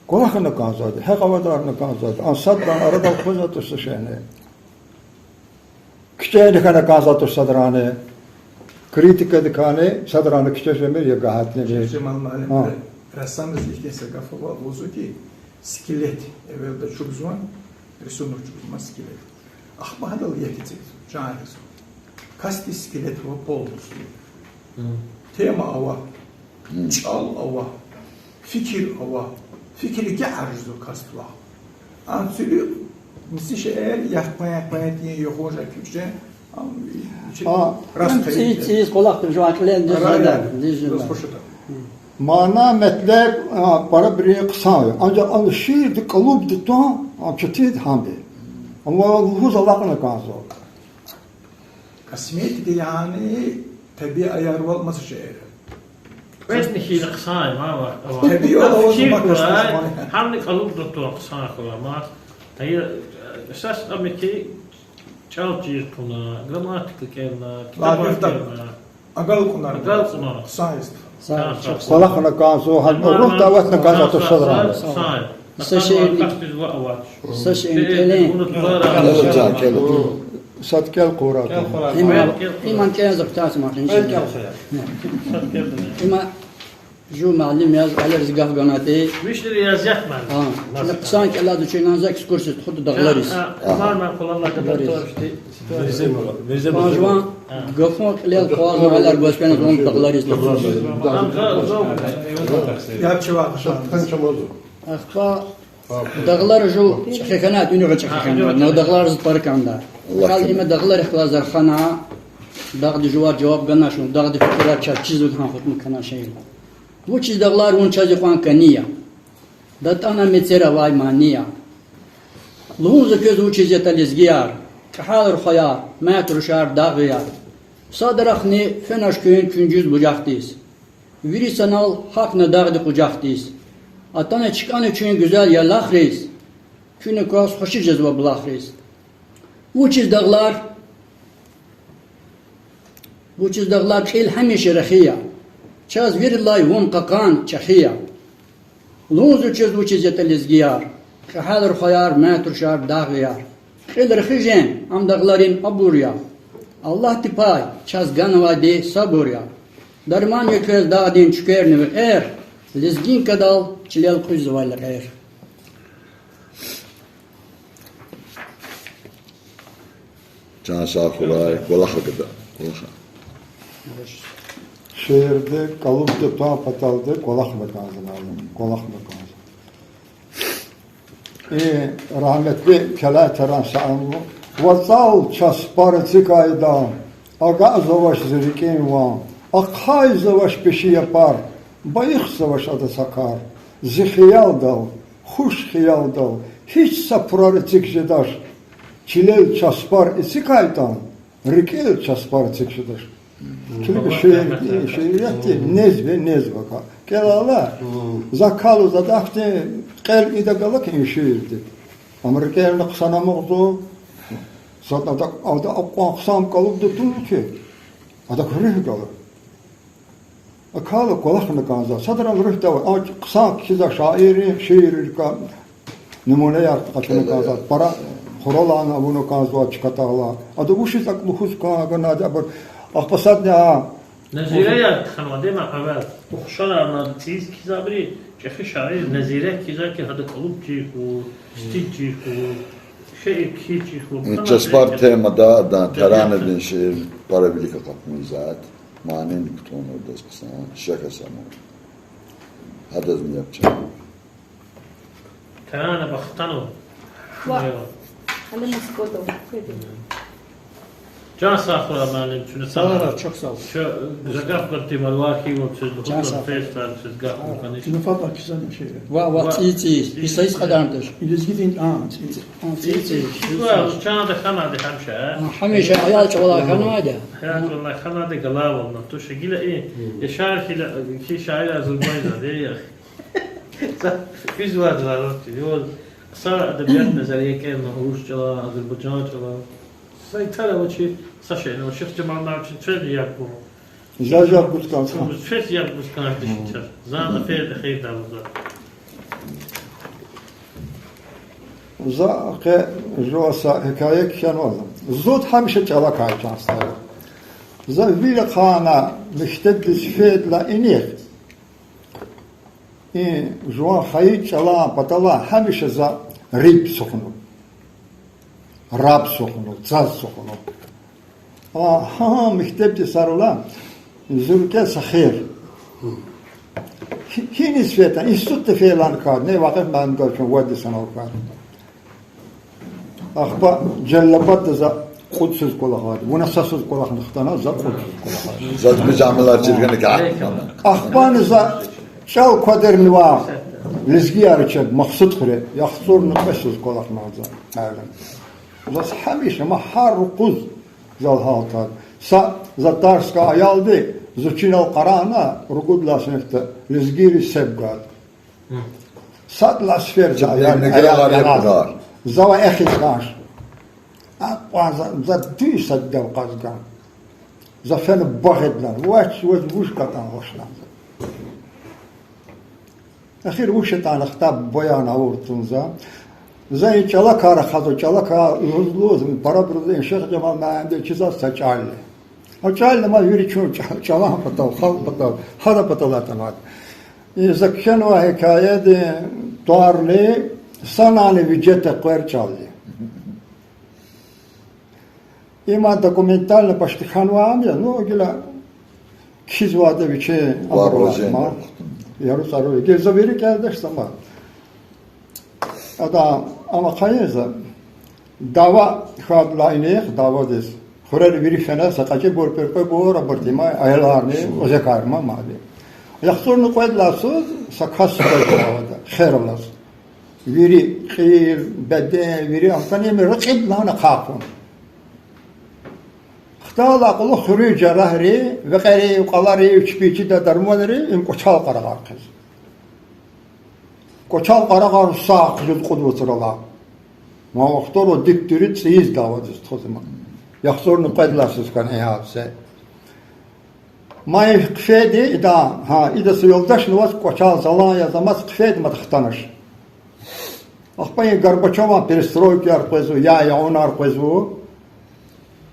КӀвалахна кӀанзавайди, гьекь авадарна кӀанзавайди, ан садрани арадал къвезвай туш са шейни. КичӀейни хьана кӀанзавай туш садрани. Критикадикайни садрани кичӀе жемир я гагьатнини. Жемал муаллим, А. рассамдиз ихьтин са гаф ава, лугьузва хьи, скелет, эвелда чугвазвай, рисунок чугвазвай скелет. Ахпа гьадал ятӀа эцигзава, чан гъизва. Касдин скелет ава полностью. Тема ава, чӀал ава, фикир ава, фикир гекъаржзава касдилай. Ам цуьлуь миси шейэр яхъ-, яхъ-, яхъ-, югъужа куьче, ам, А, рас ам цӀийиз, цӀийиз кӀвалахда жуван кьилел дижна, Рая, дижна. Мана, метлеб, а, парабуру хъсан я. Анжах ана шиирдин кӀалубда тун, а, четин гьам я. Амма лугьуз алакьна кӀанзава. Косметика, яни, табиаярвал маса шейэр. Квезни хьиз хъсан я, ма, ва, ва. Табиаярвал Ам фикир маса хъсан я. Гьамни кӀалубда тун хъсан хьурай, ма. Гьа, эсас ам я хьи, чӀал чир хъувуна, грамматика кӀелна, ктабар кӀелна. Агалкьунар. Агалкьунар. Хъсан я. КӀвалахна кӀанзава, гьа, руьгь даватна кӀанзава туш садрани. Са шиир, са шиир кӀелин. Сад кӀел хьурай. Има, има кӀелзава, тас махин. Има жув муаллим яз, гьеле зи гаф ганатӀа. Вишни риязият муаллим. Гьа. Чна хъсан кӀелзава, чна за экскурсия тухуда дагълариз. Дагълариз. Жуван гафун кьилел къвазна гьалар гваз фена зун дагълариз. Ахпа дагълар жув чӀехи хьана, уьнуьгъ чӀехи хьана, но дагълар зи пара кӀанда. Гьал има дагъларихъ галаз зархана, дагъдин жуваз жаваб гана чун, дагъдин фикирар чаз чизва гьа хутун кана шей. Вучиз дагълар вун чаз икьван кӀани я? ДатӀана мецера авай мани я. Лугьун за квез вучиз ятӀа лезгияр, кьегьал рухваяр, мят рушар, дагъвияр. Садрани фенач куьн чуьнгуьз бужахдиз. Вири санал гьахьна дагъдин къужахдиз. Атана чкӀана чуьн гуьзел ялахриз, куьн акваз хвеши жезва булахриз. Вучиз дагълар, вучиз дагълар кьил гьамиша рехи я, чаз виридалай вун кьакьан, чӀехи я. Лугьун за квез вучиз ятӀа лезгияр, кьегьал рухваяр, мят рушар, дагъвияр. Кьил рехи жен ам дагъларин абур я. Аллагьди пай чаз ганвайди сабур я. Дарман я квез дагъдин чуькверни векьер, лезгинкадал чилел кьуьззавай лекьер. Чан сагъ хьурай, кӀвалаха гада, кӀвалаха. Шиирдин кӀалубда тун паталди кӀвалахна кӀанзава, кӀвалахна кӀанзава. И рагьметлу Келай Таран са анлу: ВацӀал часпар эцигайда, агакьзавач зи рикӀин ван, ахъайзавач пеши япар, байихзавач ада са кар. Зи хиялдал, хуш хиялдал, гьич са пурар эциг жедач, чилел часпар эцигайтӀан, рикӀел часпар эциг жедач. Килиг, шиир, шииратди нез-, незва кӀелайла, за калуз адахьтин кьел ида гала хьи и шиирди. Ам рикӀелни хъсан амукьзава, сад ада, ада акьван хъсан кӀалубда тун хьи, адак руьгь гала. Акала кӀвалахна кӀанзава, садрани руьгьдавай, а хъсан кхьизвай шаиррин шииррикай нумунаяр къачуна кӀанзава, пара хуралайни авуна кӀанзава чка тагълай. Ада вучиз акӀ лугьуз кӀан, гана ада абур. Ахпа садни а Назираяр хьанвайди ма эвел. Ухшарарна цӀийиз кхьизвайбуру, чӀехи шаир Назира кхьизвай хьи, гьадан кӀалуб чир хьуй, стиль чир хьуй, шиир кхьин чир хьуй. Часпар темада адан таранадин шиир пара вилик акъатна зат. Манини кутӀунва адаз хъсан, шехьа санал. Гьадазни яб чан. Тарана бахтанва. Ва. Алимас кӀватӀ. Чан сагъ хьурай, муаллим, чуьне сагъ. Чан сагъ хьурай. Гаф гатимар вар хьи, вун чуьз лугьуз, чан сагъ хьурай, фейсбуктан чуьз гаф гатани. Чуьне фатӀа кхьизва шиир. Ва, ва, цӀийи цӀийи. Гьисайиз кьадармиш. Илизгидин, а, цӀийи цӀийи. А, цӀийи цӀийи. Ва, чанда хьанвайди гьамиша. А, гьамиша аял чӀавалай хьанвайди. Аял чӀавалай хьанвайди галай вална. Туш гила и, я шаир хьила, хьи шаир азурбайза де я. Са квез вад варвати, ва хъсан адабият назария кӀелна, урус чӀалан, азербайжан чӀалан. Са итар авачир, са шейни, ва Шихжамал мавчин чвез яб гун. Жа-, жа гуз кӀан. Чвез яб гуз кӀан дишитар. Зан афер да хейр далаза. За къе жуван са гьикая кхьенваз. Зун гьамиша чӀалакай чан стха. За вил ахъайна мектебдиз фейдалай инихъ, и жуван хайи чӀалан паталай гьамиша за риб сухнув, раб сухнув, цаз сухнув. А, гьа, гьа, мектебдиз сарала зи рикӀел са хийир. Гьи-, гьиниз фейитӀа, институтда фейила кӀанда, не Вакъиф муаллимдал чун вад йис санал кӀанда. Ахпа Жалалабадда за кьуд йисуз кӀвалахайди, вуна са йисуз кӀвалахна хтана, за кьуд йисуз кӀвалахайди. Заз мижамилар чиргана кӀан. Ахпани за чӀал квадарнавай лезгияр чеб Махсудхуьре, яхцӀурни кьве йисуз кӀвалахна за, муаллим. Заз гьамиша, ма гьар юкъуз зал гьалтад. Са, за тарсдикай аялди, зи чинал къарагъна, ругуд лагьай синифда, лезгийриз себ гваз. Сад лагьай сеферда аял, аял ягъаз. Завай эхиз кӀанш. Акьван за, за дуьз са дидед кьаз гана. За фена багъ ийида лагьана. Вач, вач, вуж катӀан гъваш лагьана за. Эхир вуч ятӀани хтайбур яна авур тун за. За и чӀалакай рахазва, чӀалакай лугьуз-лугьуз, парабуруз и Шихжамал муаллимди чизва са чӀал я. А чӀални ма вири чун чӀа-, чӀалан патал, халкь патал, гьадан патал атанвайди. И за кхьенвай гьикаяди тӀварни: Санани вижетӀа къвер чӀал я. Има документальный почти хьанвай ам я, ну, гила кхьизвайда вичин абуру ма, яру-цӀару, гила за вири кӀелдач за ма. Ада, ам ахъайин за, дава хьайидалай инихъ, давадиз хуьрера вири фена, са кьецӀибур, пӀиркьвебур, абур тир ма, аяларни, кӀвазекар ма мадни. ЯхцӀурни кьвед лагьай йисуз са кас фена давада, хер алаз. Вири кьил, беден, вири, ахпани им рекьида лагьана хъахъун. Хтайла акьулухъ хуьруьн жарагьри, векьери, кьалари, чпи чидай дарманри, им кӀвачел къарагъар хъийиз. КӀвачел къарагъар сагъ хъийиз кьуд вацралай. Ма вахтара дикториз цӀийиз давадиз тухузва ма. ЯхцӀурни кьвед лагьай йисуз хьана и гьадисе. Ма и хъфейди идан, гьа, ида са юлдашни аваз, кӀвачел залан яз амаз, хъфейди мад хтанач. Ахпа и Горбачёван перестройкаяр къвезва, яй-явунар къвезва.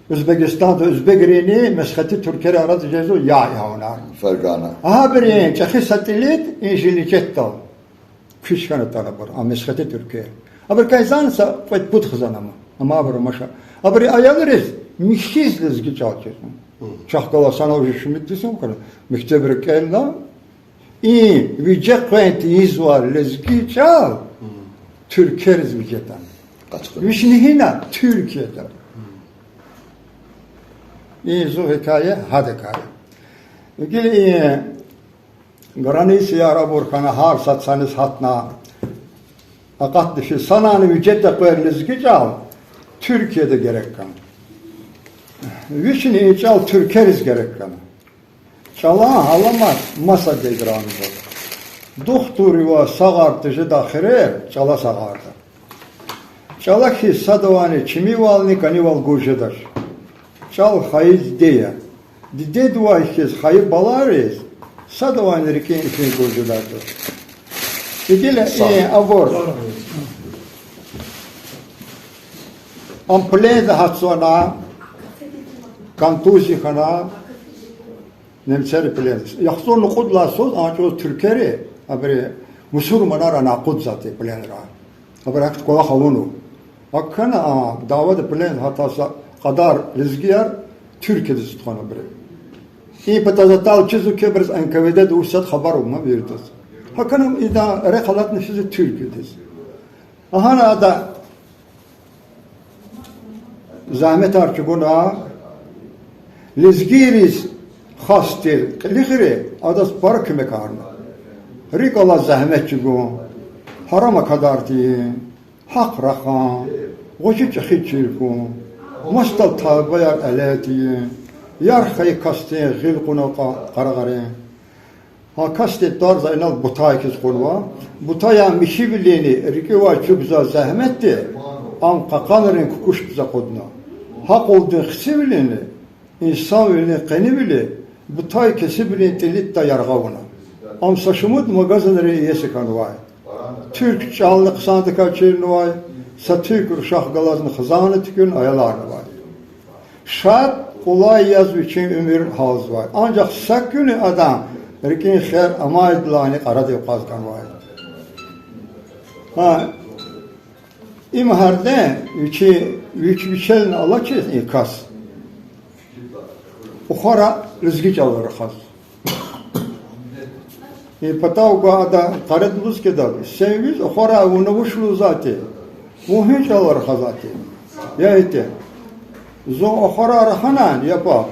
Оьзбекистанда оьзбекрини месхети туьркерин арада жезва яй-явунар. Фергана. Абурун чӀехи са тӀилид и Жиличетдал куьч хьана атанабур, а месхети туьркер. Абурукай за са кьвед-пуд хизан ама, амма абур амаша. Абурун аялриз михьиз лезги чӀал чизва. Чахъ галаз санал виш шумуд йис хьана, мектебра кӀелна, и виже къвен тийизвай лезги чӀал туьркериз виже атана. Вични гьина Туьркияда. И зи гьикая гьадакай я. Гила и границаяр абур хьана, гьар сад саниз гьатна, акъатна физ, санани вижетӀа къвер лезги чӀал Туьркияда герек хьана. Вични и чӀал туьркериз герек хьана. ЧӀалан гьаламат масадбуру гранзава. Духтурривай сагъар тежедай хирер чӀала сагъарда. ЧӀала хьиз садавайни чимивални кӀанивал гуз жедач. ЧӀал хайи диде я. Дидедивай хьиз хайи балайриз садавайни рикӀин ифин гуз жедайди туш. Гила и абур, ам пленда гьатзавана, контузия хьана, немцери пленда. ЯхцӀурни кьуд лагьай йисуз а чӀавуз туьркери, абуру мусурманар ана акъудзавайди пленра. Абур гьахьтин кӀвалах авунва. ГьакӀ хьана, а, давада пленда гьатай са кьадар лезгияр Туьркиядиз тухвана абуру. И патаз атайла чизва хьи, абуруз НКВД-да вуч ятӀа хабар ава ма виридаз. ГьакӀ хьана идан рехъ алатна физва Туьркиядиз. Гьана ада зегьметар чӀугуна, лезгийриз хас тир кьилихри адаз пара куьмекарна. РикӀ алаз зегьмет чӀугун, гьарам акадар тийин, гьахъ рахун, гъвечӀи-чӀехи чир хьун, масадал табаяр элетин, ярх хьайи касдин гъил кьуна къа-, къарагъарин. Гьа касдин тӀвар за инал бутай хьиз кьунва. Бутаяр михьивилинни рикӀивай чӀугвазвай зегьметди ам кьакьанрин кукӀушдиз акъудна. Гьакьулдин хцивилинни, инсанвилин къенивили бутай кесибрин тӀилитдай яргъа авуна. Ам са шумуд магазинрин иеси хьанвай. Туьрк чӀални хъсандаказ чирнавай, Са туькӀуьр шагь галазни хизанни туькӀуьрна аяларни авай. Шад, къулай яз вичин уьмуьр гьалзавай. Анжах са куьнни адан рикӀин хер амайдалайни кьарадив кьаз ганвай. Гьа, им гьарден вичи, вич-, вичелни алачиз и кас Ухвара лезги чӀалал рахаз. И патав гвай ада къаредин лугьуз кӀанда: Сен виз Ухвара, вуна вуч лугьузвати? Вун гьи чӀалал рахазвати? Я итим, зун Ухвара раханани, я паб?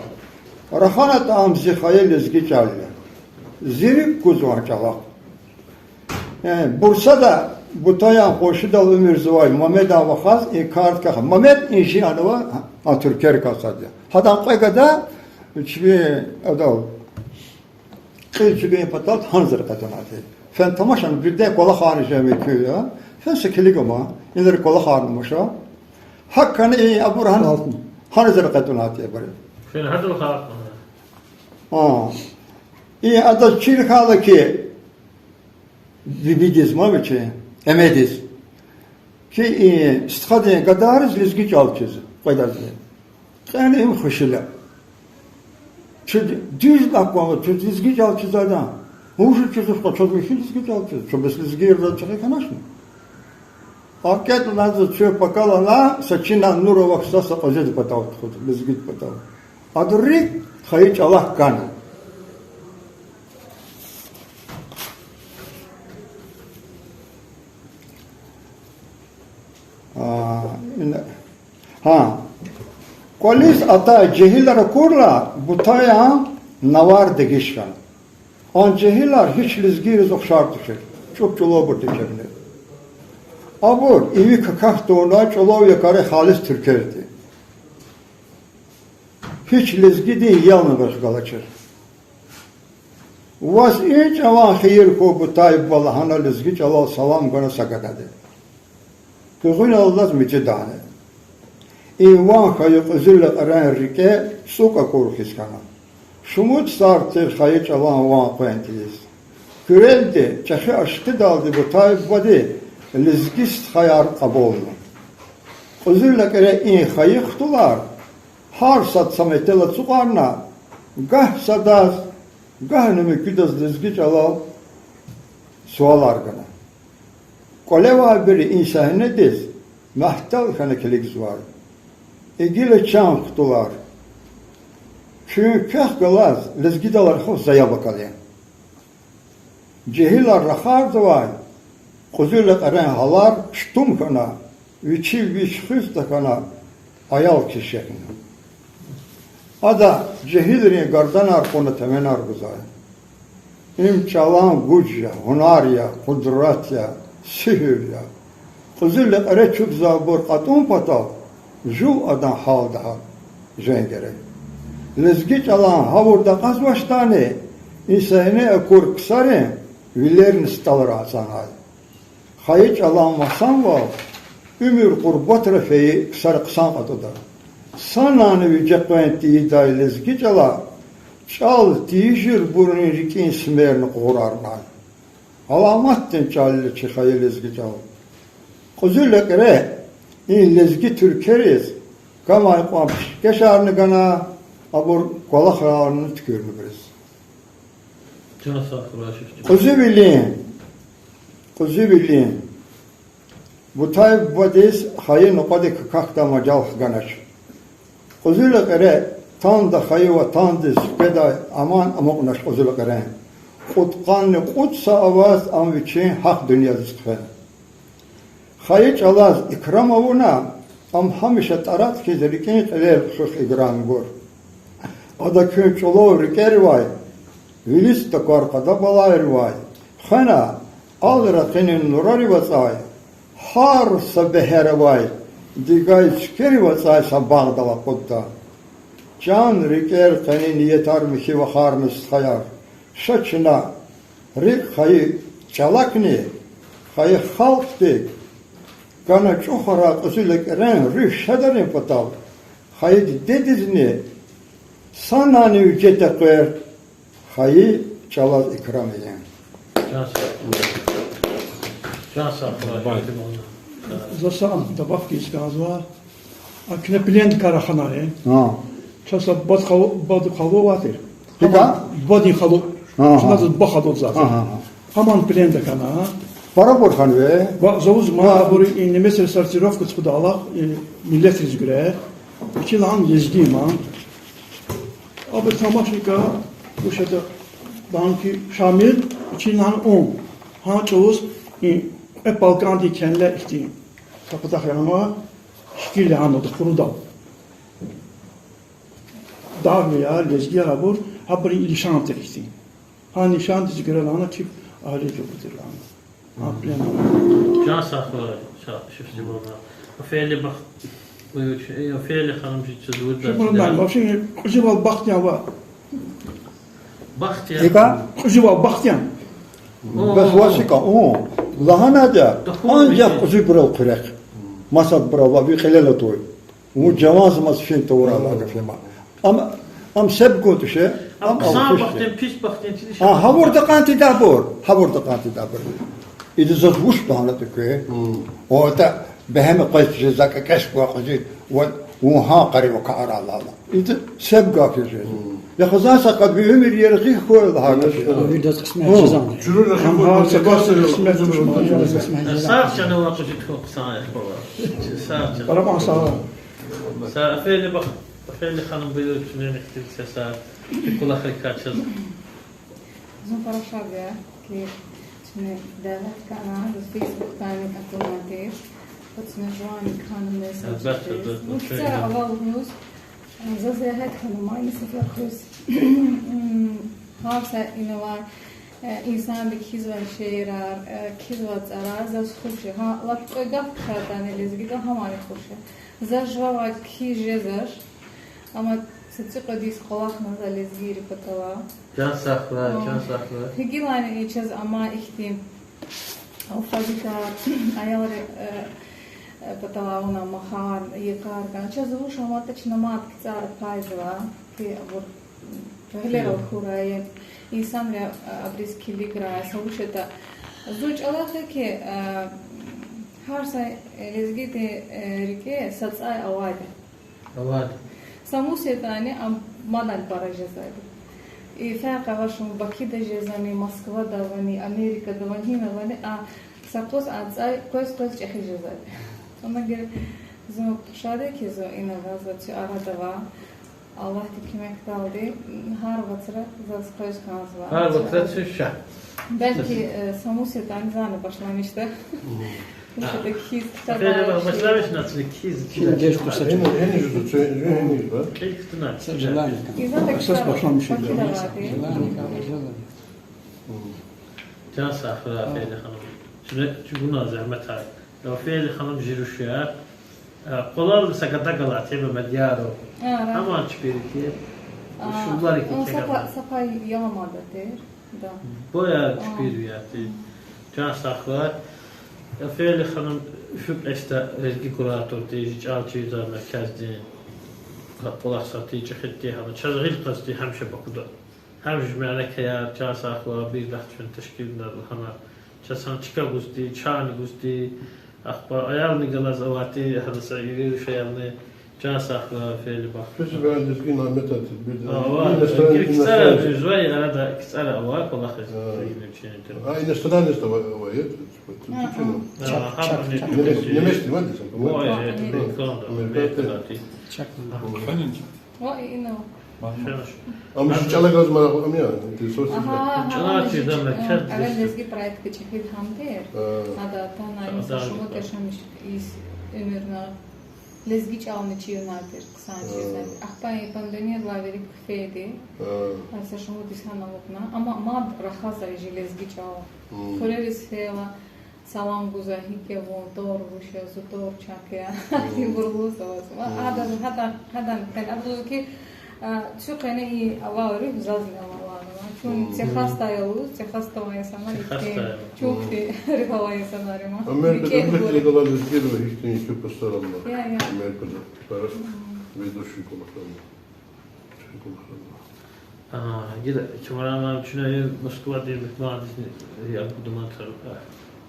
РаханатӀа, ам зи хайи лезги чӀал я. Зи рикӀ кузвай чӀалахъ. Э, Бурсада Бутаян къуншидал уьмуьрзавай Мамедан вахаз и кар кахьана. Мамед и жи анава, а, туьркерикай сад я. Гьадан кьве гада чпи адал кьил чугун патал гьаниз рекье туна ати. Фена тамашна, бирден кӀвалахарни жемир куь я. Фена са килиг ама, инра кӀвалахарни амаша. ГьакӀ хьана и абур гьан-, гьаниз рекье туна ати абур. Фена гьадал хьана. А. И адаз чир хьайила хьи, бибидиз, ма вичи, эмедиз, хьи и стхадин гадайриз лезги чӀал чиз къведазни. Кьена им хушила. Чуьд дуьз лап кван, чуьд лезги чӀал чизвайдан. Вуж чизва хьи, чаз вичи лезги чӀал чиз, чун бес лезгийрилай чӀехи хьаначни. АкӀ ятӀани заз чуьн пакалана, са чина нур авахьзава са кьуьзуьдин патав тухуз, лезгидин патав. Адур рикӀ хайи чӀалахъ гана. А, ина-, гьа. КӀвализ атай жегьилар акурла, Бутаян навар дегиш хьана. А жегьилар гьич лезгийриз ухшар тушир, чӀук-чӀулавбур течерни. Абур иви какахь тавуна чӀулав якӀари халис туьркерди. Гьич лезгидин ялни гъвехъ галачир. Ваз и чӀаван хийир хьуй, Бутаев буба, лагьана лезги чӀалал салам гана са гадади. Къуьгъуьналлаз мичӀидани. И ван хьайи Кьуьзуь лекьрен рикӀе цӀукӀ акур хьиз хьана. Шумуд сар тир хайи чӀалан ван къвен тийиз. Куьрелди, чӀехи ашкъидалди Бутаев бубади лезги стхаяр кьабулна. Кьуьзуь лекьре и хайи хтулар гьар сад са метӀел ацукьарна, гагь садаз, гагьни муькуьдаз лезги чӀалал суалар гана. КӀвалевайбуру и сегьнедиз мягьтел хьана килигзавай. Гила, чан хтулар, куьн квехъ галаз лезгидал рахух за яб акалин. Жегьилар рахардавай Кьуьзуь лекьрен гьалар чутум хьана, вичи вич хуьз тахьана, аял хьиз шехьна. Ада жегьилрин гарданар кьуна теменар гузвай. Им чӀалан гуж я, гьунар я, къудрат я, сигьур я. Кьуьзуь лекьре чугвазвайбур кьатӀун патал жув адан гьалда гьат женгерек. Лезги чӀалан гъавурда акьазвачтӀани, и сегьне акур ксарин вилерни стӀалра ацӀанай. Хайи чӀалан масанвал уьмуьр къурбатра фейи ксари хъсан кьатӀуда. Санани виже къвен тийидай лезги чӀала чӀал тийижирбурун рикӀин симерни къугъурарнай. Аламатдин чӀал я чи хайи лезги чӀал. Кьуьзуь лекьре и лезги туьркериз камай кьван пишкешарни гана, абур кӀвалахарни туькӀуьрнабуриз. Кьуьзуьвилин, Кьуьзуьвилин Бутаев бубадиз хайи нукьвадик какахьдай мажал хганач. Кьуьзуь лекьре танда хайи ватандиз хкведай аман амукьнач Кьуьзуь лекьрен. Кьудкъанни кьуд са аваз ам вичин гьахъ дуьньядиз хъфена. Хайи чӀалаз икрам авуна, ам гьамиша тӀарат хьиз рикӀин кьилел хуьх играмибур. Ада куьн чӀулав рикӀеривай, вилиз таквар къада балайривай, хвена, ал ракъинин нурарив ацӀай, гьар са бегьер авай, дигай цуькверив ацӀай са багъдал акъудда. Чан, рикӀер къени ниятар, михьи вахарни стхаяр, ша чна, рикӀ хайи чӀалакни хайи халкьдик гана чӀухарай Кьуьзуь лекьрен руьгь шадарин патал, хайи дидедизни санани виже текъвер, хайи чӀалаз икрам ийин. За са ам добавка ийиз кӀанзава. А куьне плендикай рахана я. Гьа. Чаз са бад халу, бад халу авай тир. ГьикӀ? Гьам бадин халу. Гьа, гьа. Чна заз ба халу заз. Гьа, гьа, гьа. Гьаман плендикай хьана. Парабур хьанва? Ва завуз ма абур и немецри сортировка тухудайла, и миллетриз гуьре. Ичи лагьана лезги ман. Абур тамашига, вуч ятӀа, банки Шамил, ичи лагьана ун. Гьа чӀавуз и кьве балкӀандин келле ихьтин. Са патахъ янава, шикил лагьана, да хурудал. Дагъвияр, лезгияр абур, гьабурун лишан тир ихьтин. Гьа лишандиз гуьре лагьана чеб агьлиди тир лагьана. Гьа плен. Чан сагъ хьуй, ша-, Шифтибона. Фейли бах-, э, Фейли ханум чи чаз вирдаз. Шуман чида. Вообще кьуьзуьвал бахт я ва. Бахт я. ИкӀа? Кьуьзуьвал бахт я. О. Бес васика, о. Лагьанайди я. Анжах кьуьзуьбурал хъуьрехъ. Масадбурал ва ви кьилел атуй. Вун жаванзамаз фин тавурай лагьана фин ма. Ам, ам себ гун туш, ам хъсан алхиш бахтин, пис бахтин чиди. А, гьавурда кьан тийидайбур, гьавурда кьан тийидайбур. Ида заз вуч лагьана тӀуьк? О, атӀа бегьем къвез жеза кӀекӀес ква кьуьзуь, ва вун гьа къарив акарай лагьана. Ида себ гаф я жез. Я хизан са кьвед ви уьмуьр яргъи хьуй лагьана. Вирдаз кьисмет жезани. Жуьре рахи хьуй, гьар са кас кьисмет туш. Сагъ чан ава кьуьзуьд хьун хъсан я хьуй. Сагъ чан. Барабан сагъ. Са Фейли бах-, Фейли ханум, буюр, чуьнени ихтилат це са, кӀвалахрикай чаз. Зун кӀвалахар я, ки чуьне дявет хьана, заз Фейсбукдани атунайтир, ва чуьне жувани кхьана месседж. Гьелбетда, да, ну, да, кицӀера авай лугьуз, заз регьят хьана ман и сефер квез. Гьар са инавай, э, инсанди кхьизвай шиирар, э, кхьизвай цӀарар заз хуш я. Гьа, лап кьве гаф кхьейтӀани лезгидал, гьамани хуш я. За жувавай кхьиз жезвач, амма са цӀикьвед йис кӀвалахна за лезгийрин паталай. Чан сагъ хьуй, чан сагъ хьуй. Гьикилайни чаз амай ихьтин алфавитар, аялрин, э, э, паталай авунвай махар, йикъар кӀан. Чаз вуч аматӀа, чна мад кицӀар пайзава, ки абур гъилерал хьурай, инсанри, э, абуруз килиграй, са вуч ятӀа. Зун чӀалахъ я ки, э, гьар са, э, лезгидин, э, рикӀе са цӀай авайди. Авайди. Са мус ятӀани ам мадни пара жезвайди. И феркъ авач, вун Бакида жезвани, Москвада авани, Америкада авани, гьина авани, а са къуз а цӀай къвез-къвез чӀехи жезвайди. Вуна геле зун шад я ки зун ина авазва, цуь арада ава. Аллагьди куьмекдалди, гьар вацра заз къвез кӀанзава. Гьар вацра цуь ша. Белки, э, са мус ятӀани зани башламишда. Мгм. Ишеда кхьиз ктабар. Башламишна цуь кхьиз. Кхьиз геж туса. Гьениж, гьениж зу, цуь гьениж ба. Кьил кутуна. Са желание. Иза да ксас китаб башламишда. Желание калай, желание. Мгм. Чан сагъ хьуй, Фейли ханум. Чуьне чугуна зегьмет гьай. Я Фейли ханум, жи руш я. Э, къвалал са гада галай тема Мадьяров. А, ра. Аман чпирики. А, шулларики ун са кегана. Па-, са пай яламада тир. Да. Боя чпир виятди. Чан сагъ хьуй. Я Фейли ханум, фу кьеста лезги кураторди, жи чӀал чирзавай меркездин кӀвалахзавайди, чӀехиди гьана. Чаз гъил кьазди гьамиша Бакуда. Гьам жи мярекатар, чан сагъ хьуй, бирдахъ чун тешкилна лагьана. Чаз гьам чка гузди, чайни гузди, ахпа аялни галаз авайди, гьана са вири руш аялни, чан сагъ хьуй, Фейли бах. Фейсбукда лезги номер тир, бирда. Ава, иностран-, иностранец. КицӀара жезвай, арада кицӀара ава, кӀвалахиз. А. Иностранец ава, ава, я, типа, типа, типа, ну. А, чак, гьабурни чак, чак. Немец, немецдин ва, десем, по-моему. Ва, э, Америкада. Америкада. Америкада. Чак. Ага. Ва и ина. Ам жи чӀалахъ галаз марагълу ам я, интересуется. Ага, ага, чӀалахъ галаз чида, меркез, а, лезги проект кичӀе хьи гьам тир. А. Ада атана, са шумуд яшамиш, уьмуьрна. Лезги чӀални чирна тир, хъсан чирна тир. Ахпа и пандемиядилай вири хъфейди. А. Ай са шумуд йис гьана амукьна. Амма мад рахазва жи лезги чӀал. Хуьрериз фейила, салам гузва, гьикӀ я вун, тӀвар вуч я, зи тӀвар чак я. Ибур лугьузва. Ва гьадан, гьадан, гьадан къене, абуруз ки, а, цуь къене и авай руьгь зазни ава лагьана. Чун цехастай алуз, цехастай авай инсанар икьтин. Цехастай ава. Чухти руьгь авай инсанар я ма. Америкада икьтин галаз лезгийрив ихьтин ютуб постар ама. Я, я. Америкада. Пара ведущий кӀвалахар ама. Чухти кӀвалахар ама. Ага, гила, Камран муаллим, чна Москвадин мугьмандизни я, Абдуман Тар-,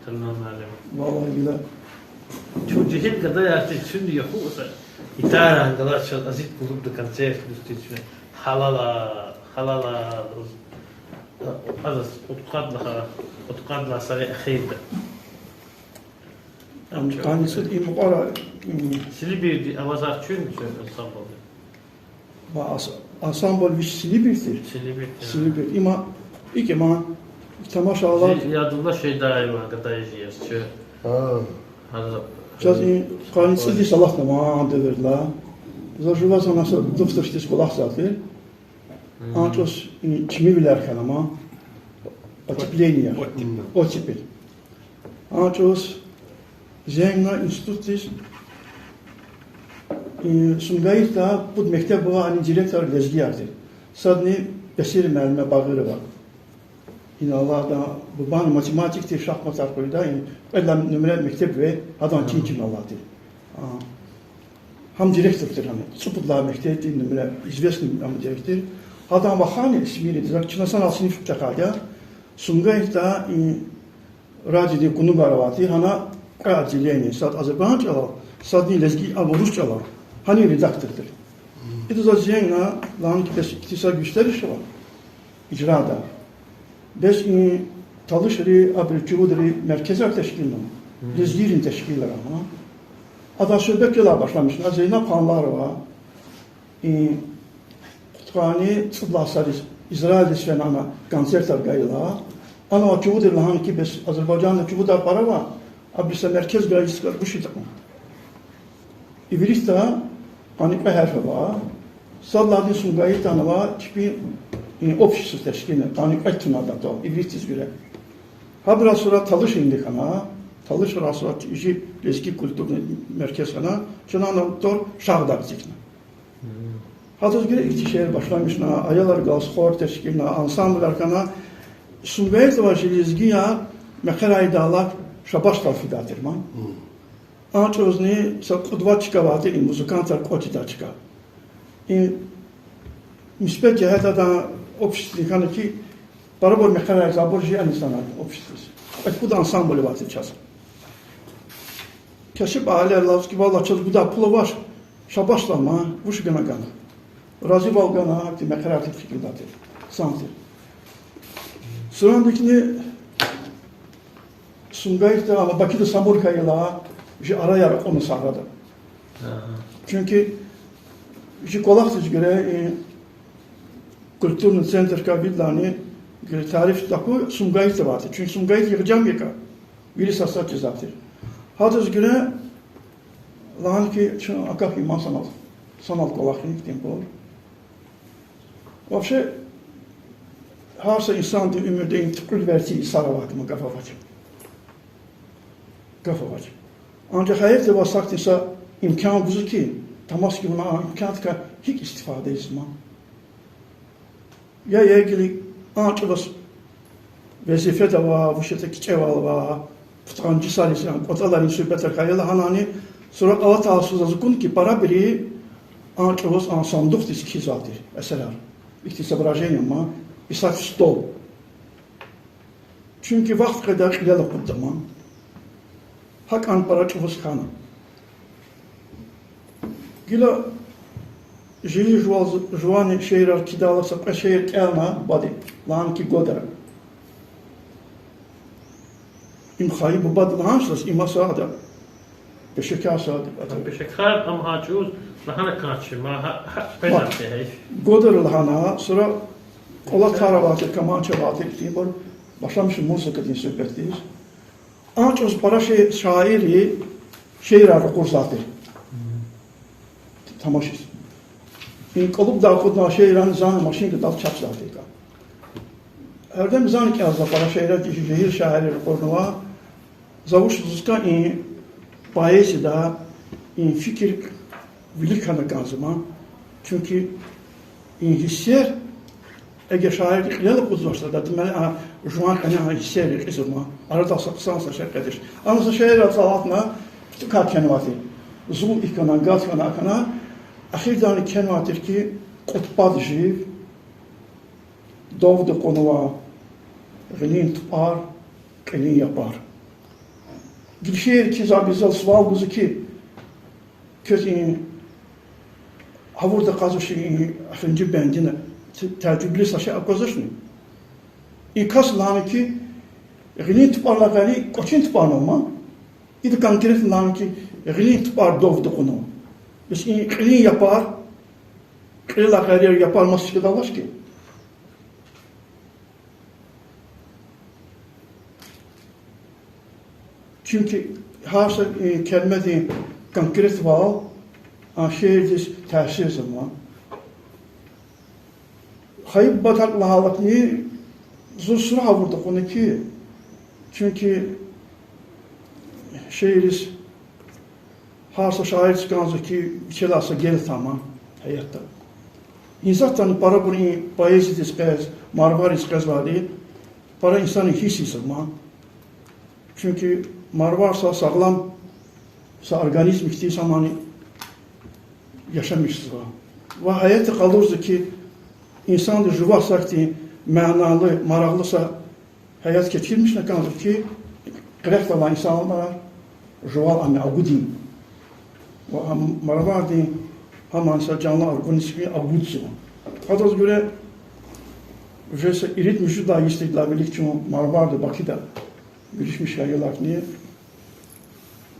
Тарлан муаллим. Валлагь, гила, Чун жегьил гадаяр тир, чун яхун са гитара галачал азит клубда концерт гуз тир чун. Гьалала, гьалала, аз кьудкъад лагьай, кьудкъад лагьай сари эхирда. Ам къанни цӀуд и мукьвара, м, Силибирди авазар чун, чун ансамблди. Ва ас-, ансамбль вич Силибирди? Силибирди, а. Силибир. Има, икӀ има, тамашайла. Зи Ядулла Шейдаева гадаяр я чи. А. Гьа. Чаз и къанни цӀуд йис алатна ман девирда. За жуваз ана са духтурдиз кӀвалахзавайди. Мгм. А чӀавуз и чимивилер хьана ман. Оттепление. Оттепель. А чӀавуз зенгна институтдиз, и, Сумгаитда пуд мектеб ава, ани директор лезгияр тир. Садни Бесира муаллима Багъирова. Ина Аллагьди, бубани математик тир, шахматар къведа, и кьвед лагьай нумра мектеб ве, гьадан чин-чин алай тир. А, гьам директор тир гьана, цӀупуд лагьай мектебдин нумра, известный гьам директор. Гьадан вахани Эсмирдиз, чна санал синиф чӀехи я, Сумгаитда и радиодин кунугар авай тир, гьана кьве отделение, сад азербайжан чӀалал, садни лезги, а, урус чӀалал, гьанин редактор тир. Ида заз зенгна, лагьана ки, бес ихьтин са гуьстериш ава ижрада. Бес и талишри, абуру чувудри меркезар тешкилна, лезгийрин тешкилар ама. Адан суьгьбет гелай башламишна, Зейнаб Ханларова, и, кьудкъанни цӀуд лагьай сариз Израилдиз фена ана концертар гайила. Ана чувудри лагьана ки, бес Азербайжанда чувудар пара ава, абуру са меркез гайи йисуз вуч ятӀа кьван. Ивритда къанни кьве гьарф ава, сад лагьайди Сумгаитдани ава, чпин, э, общество тешкилна, къанни кьвед туна адатал, ивритдиз гуьре. Гьабурай сура талишринди хьана, талишрай сура чи лезги культурный меркез хьана, чна ана тӀвар Шагьдагъ эцигна. Гьадаз гуьре ихьтин шейэр башламишна, аялар галаз хор тешкилна, ансамбляр хьана, Сумгаитдавай чи лезгияр мехъерар ийидайла шабашдал фидай тир ман. А чӀавузни са кьуд-вад чка авай тир, и музыкантар кӀватӀ ийидай чка. И мусбет жигьетдай обществодин хьана ки, парабур мехъерар ийиз, абур жи ани санал обществодиз. Кьве-пуд ансамбль авай тир чаз. Кесиб аилеяр лугьуз ки, валлагь, чаз гудай пул авач, шабашдал ман, вуч гана гана. Разивал гана, гьахьтин мехъерар тир, фикирдай тир, хъсан тир. Сурандикни Сумгаитда, амма Бакуда Самур хьайила, жи араяр акьуна са арада. Чуьнки жи кӀвалахдиз гуьре, и культурный центрикай виридалайни гуьре тариф таку Сумгаитда авай тир. Чуьнки Сумгаит йигъижам я ка, вири сад-сад жезвай тир. Гьадаз гуьре лагьана ки, чун акахьна ман санал, санал кӀвалахин хьтинбур. Вообще, гьар са инсандин уьмуьрда интикъал верци йисар аватма гаф авач. Гаф авач. Анжах гьайифди ваз гьахьтин са имкан гузва ки, тамаш хьи вуна а имкандикай гьикӀ истифада ийизма. Я, я гила а чӀавуз везифеда ава, вучиз ятӀа кичӀевал ава, пудкъанни йисариз, яни кӀватӀаларин суьгьбетар хьайила гьанани, сура алатай йисуз заз акуна ки, парабуру а чӀавуз а сандухдиз кхьизвай тир эсерар. Ихьтин соображение ман, писать в стол. Чуьнки вахт къведа кьилел акъудда ман. ГьакӀан пара чӀавуз хьана. Гила жи жуваз-, жувани шиирар кхьидайла са кьве шиир кӀелна бубади, лагьана ки, Годар. Им хайи бубади лагьанач заз, има са ада пешекар сад ада. Пешекар, ам гьа чӀавуз лагьана кӀанзава, ма гьа, гьа, Ма, гьайиф. Годар лагьана, сура кӀвалатар авай тир, каманча авай тир, итимбур башламишна музыкадин суьгьбетдиз. А чӀавуз пара шей-, шаирри шиирар ракъурзавай тир. Тамашиз. И кӀалубдай акъуднавай шиирар зани машиндал чапзавай тир. Гьердем зани кӀелзава пара шиирар, жи-, жегьил шаирри ракъурнава. За вуч лугьуз кӀан, и поэзияда и фикир вилик хьана кӀанзава ман. Чуьнки и гьиссер, эгер шаирди кьилел акъудзавачтӀа, ада мел а жуван кьенай гьиссер рекьизва ман. Арадал са хъсан са шей къведач. Ана са шиирар цӀалатна, кьатӀукай кхьенвай тир. Зул ихьана, гад хьана, ахьана, эхирдани кхьенвай тир ки, кьуд пад жив, давда кьунва гъилин тупӀар, кьилин япар. Гила шиир кхьизвайбуруз за суал гузва хьи, квез и гъавурда кьазвачир и эхиримжи бендина те-, тежрибалу са шей аквазвачни? И кас лагьана хьи, гъилин тупӀарилай гъейри кӀвачин тупӀарни ама, ида конкретно лагьана хьи, гъилин тупӀар дов дакьунва. Бес и кьилин япар, кьилелай гъейри япар маса чкадал алач хьи. Чуьнки гьар са, э, келимадин конкретвал а шиирдиз таъсирзава. Хайи патахъ лагьайтӀани, зун сура гъавурда кьуна хьи, чуьнки шиирдиз гьар са шаирдиз кӀанзава хьи, вичелай са гел атанва гьаятда. Гьи затӀани парабур и поэзиядиз къвез, Марвариз къвезвайди, пара инсанрин гьисс ийизва ман. Чуьнки Марвар са сагълам, са организм хьтин са мани яшамиш жезва. Ва гьаятда къалурзава хьи, инсанди жува са хьтин маналы, марагълу са гьаят кечирмишна кӀанзава хьи, къерехдалай инсанар жувал ам агудин. Ва гьам Марвардин гьаман са жанлу организмни агудзава. Гьадаз гуьре, уже са ирид-муьжуьд лагьай йис тирдалай вилик чун Марварда, Бакуда гуьруьшмиш хьайила хьи,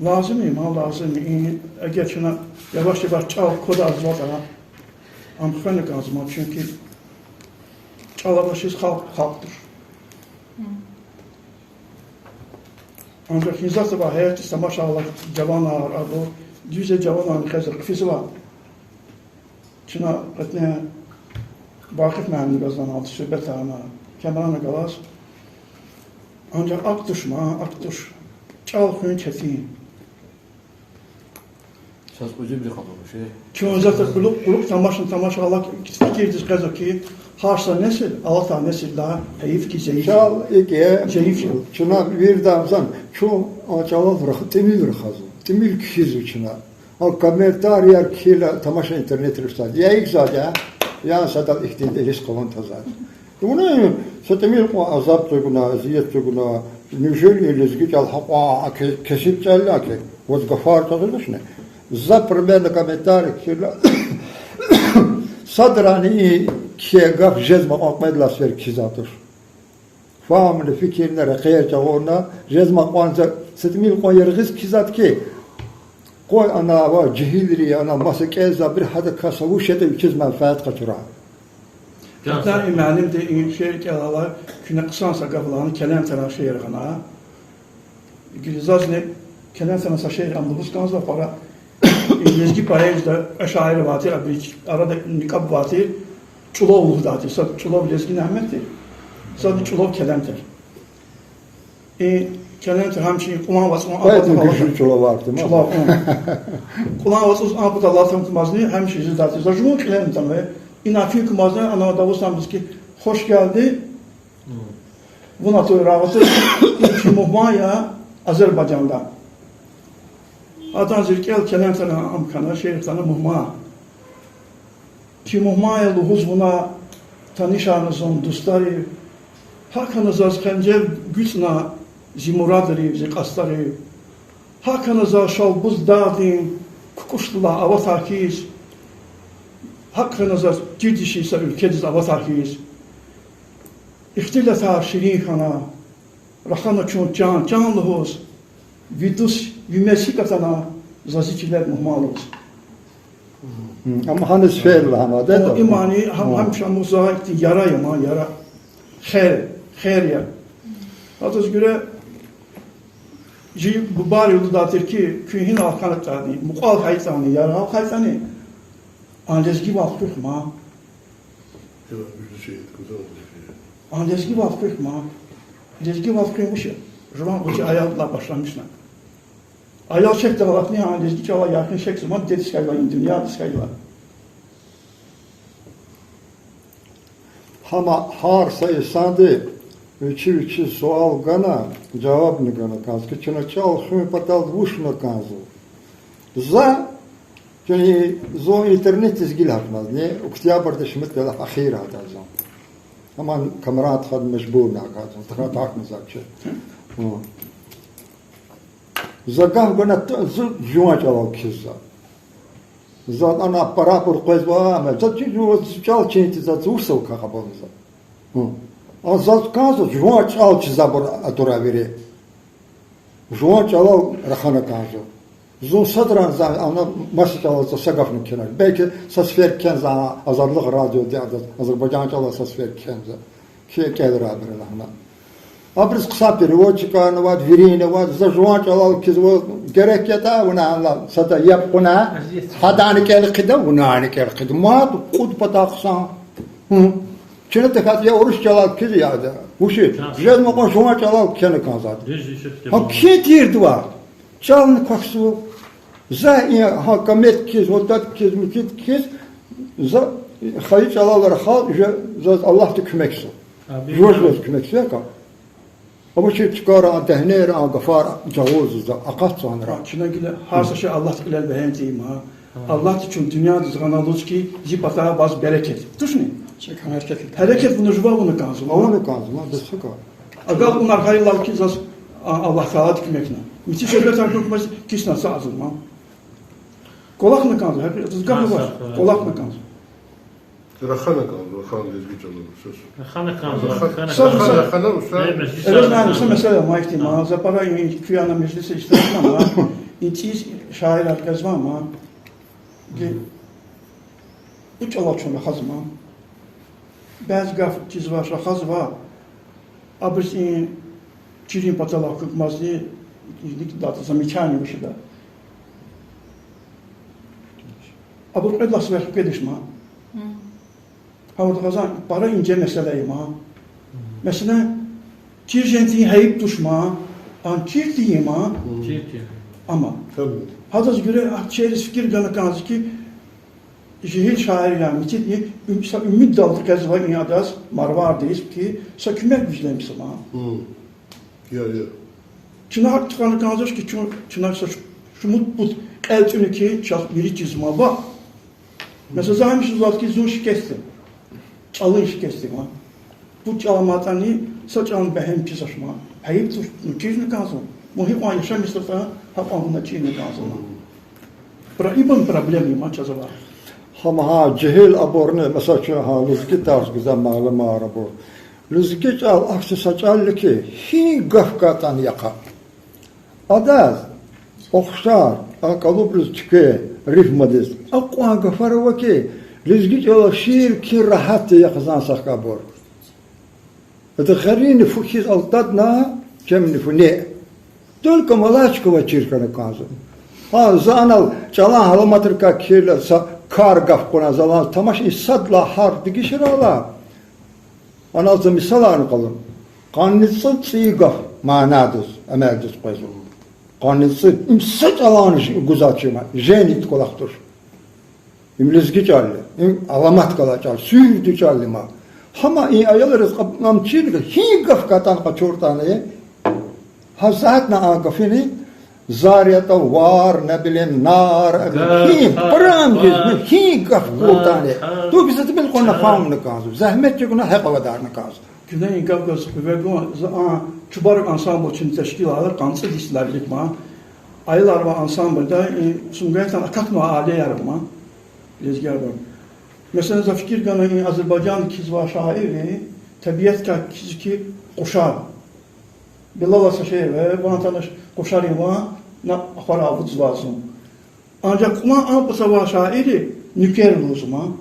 лазим я, ма лазим я. Эгер чна яваш-яваш чӀал квадарзаватӀа, ам хвена кӀанзава ман, чуьнки чӀал авачиз халкь халкь туш. Анжах гьи затӀ ава, гьаятдиз тамашайла жаванар абур, дуьз я, жаванарни хизир хъфизва. Чна кьетӀен Вакъиф муаллимни галаз ана суьгьбетарна, Камрана галаз. Анжах акӀ туш ма, акӀ туш. ЧӀал хуьн четин. Чаз узибри хадур шей. Чун затӀ кьулухъ, кьулухъ тамашна, тамашайла фикирдиз къвезва хьи, гьар са несил алатай несилдай гьайиф хьи зайиф. Чал икӀ я, зайиф я. Чна вирида зан, чун а чӀалал рах-, тӀимил рахазва, тӀимил кхьизва чна. А комментарияр кхьейла, тамаша интернетра физвайди я, икӀ затӀ я, яни садал ихьтинди гьисс къалурна таза. Вуна са тӀимил кьван азаб тугуна, азият тугуна, неужели и лезги чӀал гьакьван а ке-, кесиб чӀал я хьи, ваз гафар тагъизачни? За примерно комментарий кхьейла, садрани и кхьей гаф жезмай кьван кьвед лагьай сефер кхьизвайди туш. Фагьумна, фикирна, рекьер жагъурна, жезмай кьван за са тӀимил кьван яргъиз кхьизвайди хьи, къуй ана ва жегьилри, ана маса кӀелзавайбуру, гьадакай са вуч ятӀа вичиз менфят къачурай. Гьатта и муаллимди и шиир кӀелайла, куьне хъсан са гаф лагьана, Келентаран шиир гъана. Гила зазни Келентаран са шиир ам лугьуз кӀанзава, пара и лезги поэзияда кьве шаир авай тир, абурун арада никӀ авай тир, ЧӀулав лугьудай тир, сад ЧӀулав Лезги Негьмет тир, садни ЧӀулав Келентар. И Келентар гьамиша Кьулан вацӀун а патал, гуьжлу чӀулавар тир, ма? ЧӀулав, гьа. Кьулан вацӀуз а патал алатун кумазни гьамиша жедай тир. За жуван кьилел атанва. Ина фин кумазни ана Дагъустандиз хьи, Хошгелди, вун атуй рагъ атуй, и чи мугьман я Азербайжанда. Адан зи рикӀел Келентаран ам хьана, шиир хьана Мугьман. Чи мугьман я лугьуз вуна, танишарна зун дустарив, гьакӀ хьана заз хенжер гуьцӀна зи мурадрив, зи къастарив. ГьакӀ хьана заз Шалбуз дагъдин кукӀушдилай аватай хьиз, гьакӀ хьана заз чирди шин са уьлкведиз аватай хьиз. Ихтилатар ширин хьана, рахана чун чан-чан лугьуз, ви дуст, ви мез гьикӀ атана, заз и чилел мугьман лугьуз. Амма гьаниз фейила гьана, де, имани гьам-, гьамиша амукьзавай ихьтин яра я ман, яра. Хер, хер я. Гьадаз гуьре жи бубайри лугьудай тир хьи, куьн гьинал хьанатӀани, мукьвал хьайитӀани, яргъал хьайитӀани, а лезгивал хуьх ман. А лезгивал хуьх ман. Лезгивал хуьн вуч я? Жуван гъвечӀи аялдилай башламишна. Аял шехьдайла атана, а лезги чӀалай яхин шехьзаман дидедиз хьайила, и дуьньядиз хьайила. Гьама гьар са инсанди вичи-вичиз суал гана, жавабни гана кӀанзава хьи, чна чӀал хуьн патал вуч авуна кӀанзава. За, чун, зун интернетдиз гила гьатнава, не, октябрдин шумуд кьвед лагьай эхир гьатна зун. Амма Камран стхади мажбурна гьатна, тахьайтӀа гьахьна за чи. Гьа. За гаф гана ту, зу жуван чӀалал кхьиз за. За ана парапур къвезва, ама за чи жуваз чӀал чин тиз, за вуч са вука кьабулна за. Гьу. А заз кӀанзава жуван чӀал чиз, абур атурай вири. Жуван чӀалал рахана кӀанзава. Зун садрани за ана маса чӀалал за са гафни кхьенвач. Белки са сефер кхьензава, азарлух радиоди адаз азербайжан чӀалал са сефер кхьензава. Кхьей кӀелрай абуру лагьана. Абуруз хъсан переводчикарни авайди, вирини авайди, за жуван чӀалал кхьизва, герек ятӀа, вуна гьанлай сада яб кьуна, гьадани кӀел хъийида, вунани кӀел хъийида. Мад кьуд пата хъсан. Гьу. Чна тахьайтӀа я урус чӀалал кхьиз, я да вучиз, жезмай кьван жуван чӀалал кхьена кӀанзавайди. Гьа кхьин тирдавай. ЧӀални квахьзава. За и гьа комет кхьиз, ватат кхьиз, мукит кхьиз, за хайи чӀалал рахаз, жезва, заз Аллагьди куьмекзава. Жуваз куьмекзава, яка. Абур чи чкайра, дегьнейра а гафар жагъуз за акъатзавайра. Чна гила гьар са шей Аллагьдин кьилел бегьем тийима. Аллагьди чун дуьньядиз гъана лугьуз хьи, зи патай ваз берекат. Тушни? Гьерекат вуна жува авуна кӀанзава. Авуна кӀанзава, бес гьакӀа. Агалкьунар гьайилал хьи заз, а, Аллагь Таалади куьмекна. Мици суьгьбетар хьухь ман, кисна са азур ман. КӀвалахна кӀанзава, гьакъикъатдиз гаф авач. КӀвалахна кӀанзава. Рахана кӀанзава, рахана лезги чӀалал, сус. Рахана кӀанзава, рахана, рахана, рахана, уста. Эвез, ман са месэла ма ихьтин, ма, за пара и куьн ана межлисда иштиракна, ма, и цӀийиз шаирар къвезва, ма. Ге, и чӀалал чун рахазма. Бязи гаф чизвач, рахазва. Абуруз и чирин паталай хьукуматди икӀ ятӀа замечание вучда. Абур кьвед лагьай сефер хкведачма. Гьавурда гьазан пара инже месэла я, ма. Месела, чир жен тийин гьайиб туш, ма, ам чир тийин, ма. Ама гьадаз гуьре а чириз фикир гана кӀанзава хьи, жегьил шаир я, мици, и уьм-, са умуддалди къвезва и адаз, Марвардиз, хьи, са куьмек гуьзлемишзава, ма. Чна гьакӀ тухвана кӀанзавач хьи, чун, чна са шу-, шумуд пуд кьел тӀуьна хьи, чаз вири чизва, ма, ваъ. Месела, за гьамиша лугьузвайди хьи, зун шикестди, чӀалан шикестди, ма. Пуд чӀал аматӀани, са чӀални бегьем чизвач, ма. Гьайиб туш, ну, чирна кӀанзава. Вун гьикьван яшамиш ятӀа, гьакьван вуна чирна кӀанзава, ма. Пра-, ибур проблема я, ма, чаз ава. Гьам гьа жегьил абурни, месела, чун гьа лезги тарс гузвай малумар абур. Лезги чӀал ахьтин са чӀал я хьи, гьи гаф катӀани яхъ. Адаз ухшар, а кӀалубриз туькӀвер, рифмадиз, акьван гафар ава хьи, лезги чӀалал шиир кхьин регьят я, яхъ, зан сахкабур. Ада гъерини фу хьиз алтадна, чемни фу неъ. Только молочкова чир хьана кӀанзава. Гьа, за анал чӀалан гьаламатрикай кхьейла, са кар гаф кьуна, за лагьана тамаш, и сад лагьай гьарф дегишарайла, анал за мисаларни къалурна. КъанницӀив цӀийи гаф манадиз, эмелдиз къвезва. КъанницӀив. Им са чӀалани ж-, гузвач, ма, жени кӀвалах туш. Им лезги чӀал я, им аламат галай чӀал, суьгьуьрди чӀал я, ма. Гьама и аялриз кьабулнамчирни, гьи гаф катӀани къачуртӀани, гьа затӀна а гафуни, зар ятӀа вар, не билейм, нар, гьи прям гьи гаф катӀани. Тугиз атӀа мел кьванна фагьумна кӀанзава, зегьмет чӀугуна гьекь авадарна кӀанзава. Куьне и гаф газ хъувегун, за а Чубарук ансамбл чун тешкилайла, КъанцӀидиз лайлик ма. Аялар авай ансамблда, и Сумгаитан акатнавай алияр ма. Лезгияр ма. Месела, за фикир гана, и Азербайжанда кхьизвай шаирри, тӀебиаткай кхьиз хьи, къушар. Билал Сашиев, ван танач, къушарин ван, на ахварай вуцзавай зун. Анжах кьулан а патавай шаирри нуькер лугьузва ма.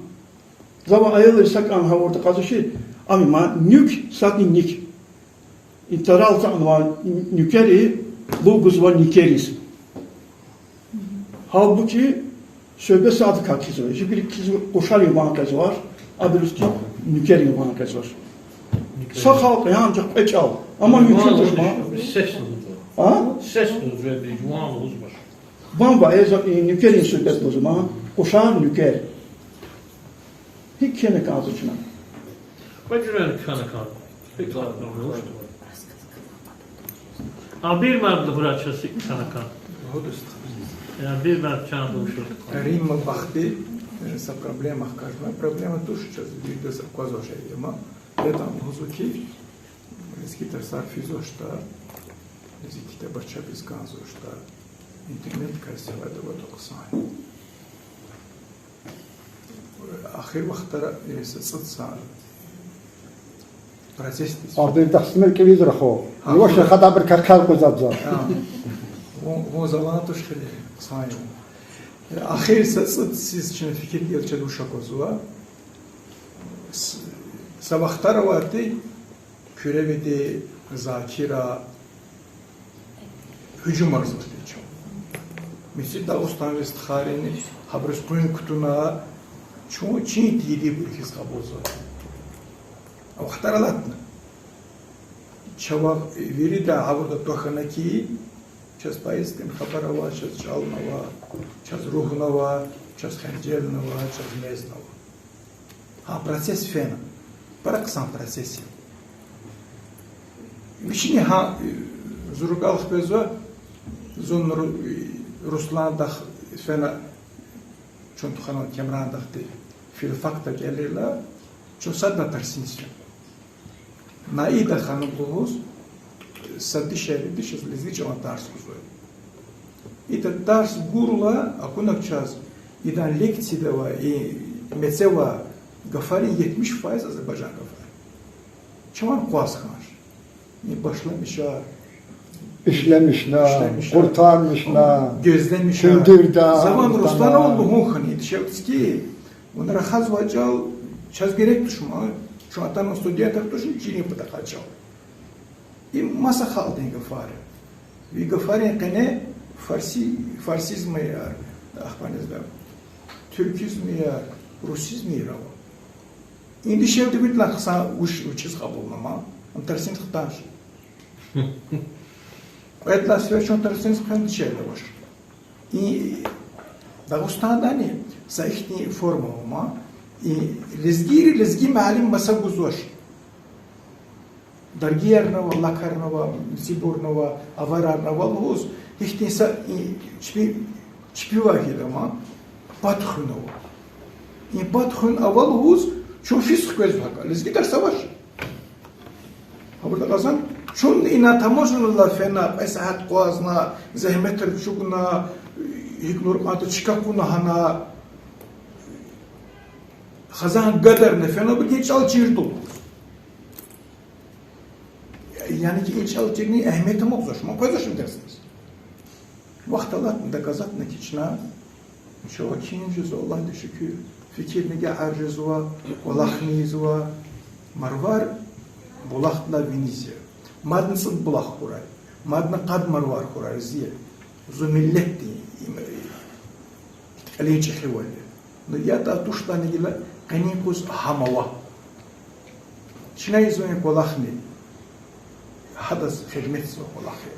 Завай аялриз са кӀан гъавурда кьазвачир, ам ма нуьк, садни ник. И тарал цанвай нуькери лув гузва никериз. Гьалбуки суьгьбет садакай кхьизва. Жибири кхьизва, къушарин ван къвезвач, абуруз хьи нуькерин ван къвезвач. Са халкь я, анжах кьве чӀал. Амма мумкин туш ма. Сес лугьузва. А? Сес лугьузва, жуван лугьузвач. Ван ва э за и нуькерин суьгьбет лугьузва ма, къушар, нуькер. ГьикӀ кхьена кӀанзава чна? Кьве жуьрени кхьена кӀанзава. ГьикӀ кӀанзава? Абирмад лугьурай чаз, гьикӀ кхьена кӀанзава. Абирмад чан душур. Римма Бахби, э, са проблема хкажна. Проблема туш чаз, виридаз аквазвай шей я ма. ЯтӀани лугьузва хьи, лезги тарсар физвачтӀа, Зи ктабар чапиз кӀанзавачтӀа, интернет касивада ватӀа хъсан я. Ахир вахтара, э, са цӀуд са процессдиз. Абдурахман кӀевиз раху. А, Ивашин ху- хатабрикай хъел къвезвайди я. А, вун, вун залан туш хили хъсан я. Ахир са цӀуд йисуз чна фикир гайила чаз вуч аквазва. С-, са вахтар авайтӀи Куьревиди, Закира гьужумарзавайди чун. Мисал, Дагъустандин стхайрини гьабуруз къуьн кутуна, чун чин тийидайбур хьиз кьабулзава. А вахтар алатна. Чавай вирида гъавурда тӀвар хьана хьи, чаз поездкадин хабар ава, чаз чӀални ава, чаз ругъни ава, чаз хенжелни ава, чаз мезни ава. Гьа процесс фена. Пара хъсан процесс я. Вични гьа, э, зуракӀал хквезва, зун Ру-, Русландахъ фена, чун тухвана Темрандахъди филфакда кӀелайла, чун садни тарсиниз фена. Наида ханум лугьуз, са дишегьли дишегьлиди чаз лезги чӀалан тарс гузвай. Ида тарс гурла, акуна чаз, идан лекцияда авай, и мецева гафарин етмиш файиз азербайжан гафар. Чаман къваз хьанач. И башламишар, ишлемишна, ишлемишар, къуртармишна, гезлемишар. Чуьлдирда, за ван Руслана лугьун хьана, и дишегьлидиз хьи, вуна рахазвай чӀал чаз герек туш ман, чун атана студентар тушни чирин патахъай чӀал. И маса халкьдин гафар я. И гафарин къене фарси, фарсизмаяр, ахпанизда, туьркизмияр, русизмияр ава. И дишегьлиди виридалай хъсан вуч, вучиз кьабулна ман, ам тарсиниз хтанач. Кьвед лагьай сефер чун тарсиниз хъсан дишегьли авач. И Дагъустандани са ихьтин форма ама, и лезгийри лезги муаллим маса гузвач. Даргиярни ава, лакарни ава, мицибурни ава, аварарни ава лугьуз, ихьтин са и чпи, чпивай хьиз ама, пад хуьн ава. И пад хуьн ава лугьуз, чун физ хквезва гьакӀа, лезги тарс авач. Гьабурда кьазан, чун ина таможнядилай фена, кьве сят акъвазна, зегьметар чӀугуна, гьикӀ нур кьванта чка кьуна гьана, хизан гадарна фена, абурукай чӀал чирдалуз. Яни хьи и чӀал чирунин эгьемият амукьзавач, ман къвезвач им тарсиниз. Вахт алатна, доказатна хьи чна, чавай кин жезва, Аллагьдиз шукур, фикирни гекъар жезва, кӀвалахни ийизва, Марвар булахдилай виниз я. Мадни цӀуд булах хьурай, мадни къад Марвар хьурай, зи я. Зи миллетдин им, кьилин чӀехивал я. Ну, ятӀа туштӀани гила къенин юкъуз гьам ава. Чна ийизвай кӀвалахни гьадаз хидметзавай кӀвалах я.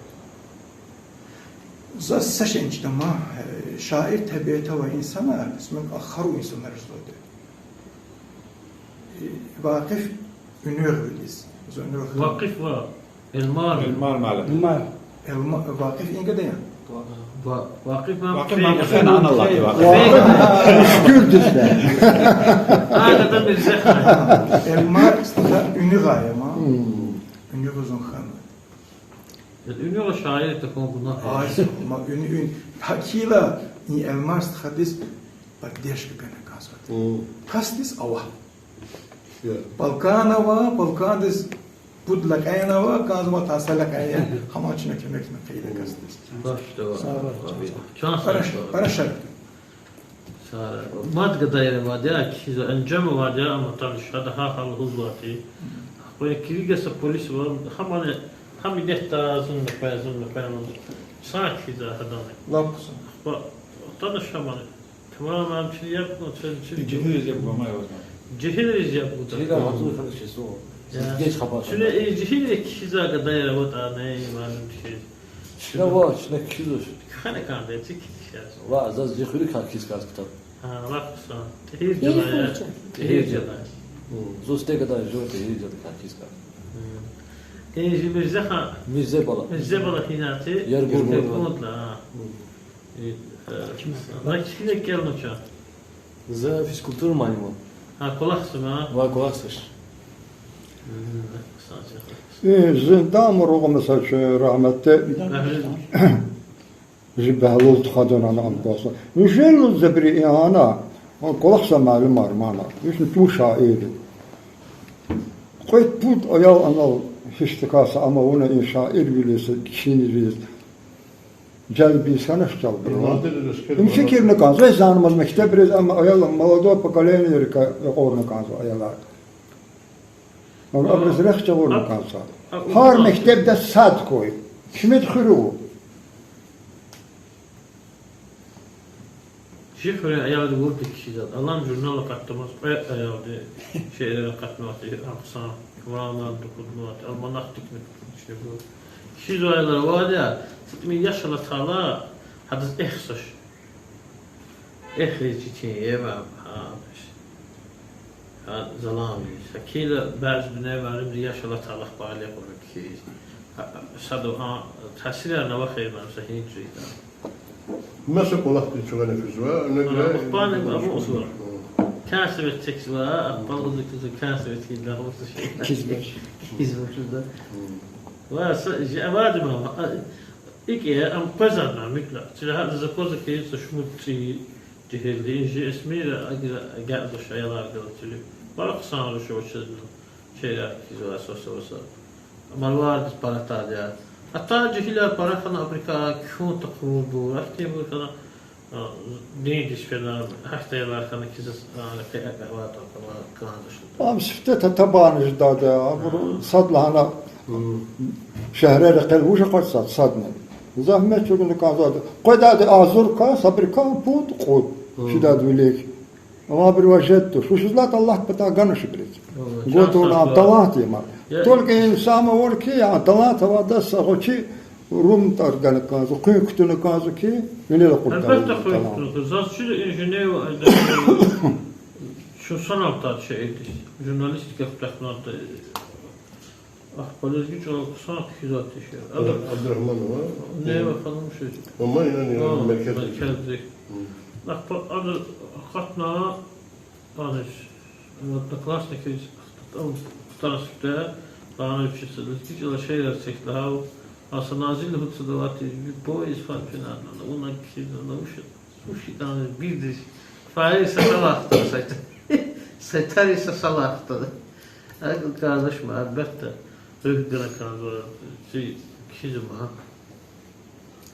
Заз са шей чида ман, э, шаир тебиат авай инсанар, бес ман ахару инсанар жезвайди. Э, Вакъиф Уьнуьгъвилиз, за Уьнуьгъ. Вакъиф ва Элмар. Элмар муаллим. Элмар. Элма-, Вакъиф и гада я? Ва-, Вакъиф ман Вакъиф ман Фейк. Фейк, ана Вакъиф, Вакъиф. Фейк. Шукур дизда. Ай, дада Мирзехан. Элмар стха Уьнуьгъай ама. Мм. Уьнуьгъ зун хьана. Уьнуьгъ шаир тахьун гунагь я. Ай, ма Уьнуь-, Уьнуь. Гьакила и Элмар стхадиз поддержка гана кӀанзавайди. Мм. Касдиз ава. Я. БалкӀан ава, балкӀандиз пуд лекьер ава, кӀанзавай тахьай са лекьер я, гьаман чна куьмекна хъийида касдиз. Башда ва. Са ва. Чан Пара ш-, сагъ. Пара шад. Са мад гадаяр авайди я, кхьизвай, анжам авайди я, амма тан шада гьа гьал лугьузвайди. Къвен килига са полис ва, гьамани, гьа минетда зун мехъер, зун мехъер ва. Са кхьизвай гьадани. Лап хъсан. Ва, тан шамани. Тамам, ам чун яб гун, чун, чун. Жегьилриз яб гун, ман ваз ман. Жегьилриз яб гун. Жегьилар гьазур хьана чизва. Я. Сиз геж хабар. Чуьне хьана. И жегьилри кхьизвай гадаяр аватӀани, ман чиз. Чна ва, чна кхьизвач. Хана кӀанда, чи кхьизвач. Ва, заз жи хуьруькай кхьиз кӀанз ктаб. Гьа, лап хъсан. ТӀигьиржалай я. ТӀигьиржалай. ТӀигьиржалай. Гьм, зун сифте гадай жув ТӀигьиржалай кхьиз кӀанз. Гьм. Э, жи Мирзехан. Мирзе бала. Мирзе бала гьинати? Яргундла. Яргундла, гьа. Гьм. Э, э, ва кхьине кӀелнава чан? За физкультура муаллим я. Гьа, кӀвалахзава? Ва кӀвалахзавач. И Зиндан Муругъ, месела, чи рагьметди, чи Бегьлул тухадан ана ам кваз. Вучиз лугьуз за бери ина, кӀвалахзавай муаллимар мана, вични тӀуьн шаир я. Кьвед-пуд аял анал гьич тахьайтӀа ам авуна и шаирвилиз, кхьинриз, жалбиз хьанач чалбур. Им фикирна кӀанзава, за янамаз мектебриз, ам аял, молодое поколениерикай акьурна кӀанзава аялар. Ам абуруз рехъ жагъурна кӀанзава. Гьар мектебда сад хьуй, кимид хуьруьв. Чи хуьруьн аялри вурди кхьизвайди, алам журнал акъатнаваз, кьве аялди шиирар акъатнавайди, хъсан роман акъатнавайди, альманах тикни кхьизвайди. Кхьизвай аялар авайди я, са тӀимил яш алатайла, гьадаз эхь хьанач. Эхь ийиз четин я, ма, гьа, гьа, залан ийиз. Гьакӏ хьайила бязи дуьнья муаллимри яш алатайла ахпа гьале кьурна кхьиз. Гьа, сада гьа таъсирар авахьна, маса гьинцуйда. Маса кӀвалахдин чугуна физва, вуна гуьре бахпани абур узва. Хм. Кан совет текзва, ахпа лугьузва кизва, кан совет кизва, лугьузва ши. Кизва. Кизва шуда. Хм. Ва са, жи авади ма, а, икӏ я, ам къвезвайди я муьтлакь. Чиле гьа за аквазва хьи, са шумуд цӏийи жегьилди, жи эсмира агъа, агакьзавач аялар галаз чили. Пара хъсан руш авачиз, шиирар кхьизвай сад-сад. Марвардиз пара атайди я. Атай жегьилар пара хьана абурукай кхьун такурбур, ахьтинбур хьана, а, диндиз фена, гьахьтин аялар хьана кизаз, а, рекье агъаватӏа, кӏанзавач. Ам сифте та-, табуна жедайди я, абуру сад лагьана, шегьрера къел вуж акъатзаватӏа, садни. Загьмет чӏугуна кӏанзавайди. Къведайди агъзурукай, са абурукай пуд, кьуд. Чидайди вилик. Амма абурувай жед туш. Вучиз лагьайтӏа Аллагьди патай ганач абуруз. Гуд тавуна талант я ма. Только инсан авур хьи, яни талант авайдаз са гъвечӏи рум тӏар гана кӏанзава, къуьн кутуна кӏанзава хьи, винел акъуддай талант. Заз чида инженер, чун санал тар шиирдиз, журналистика хутахнаватӏа. Ахпа лезги чӏалал хъсан кхьизвай шиир. Аб-, Абдурагьманова. Нева ханум шиир. Ама яни, а, меркездик. Меркездик. Ахпа ада акъатна, аниз, одноклассникриз, хтанвай сифте, ана вичиз лезги чӏалал шиирар эцигда гьав, аса Назил лугьуз сад аватиз, поезд фад фена, вуна кхьизва, вуна вуч я. Вуч ятӏани бирдиз фари са салахда, сайтари са салахда. Акӏ кӏанзавач ма, албетда, руьгь гана кӏанзава, чи кхьизва ма.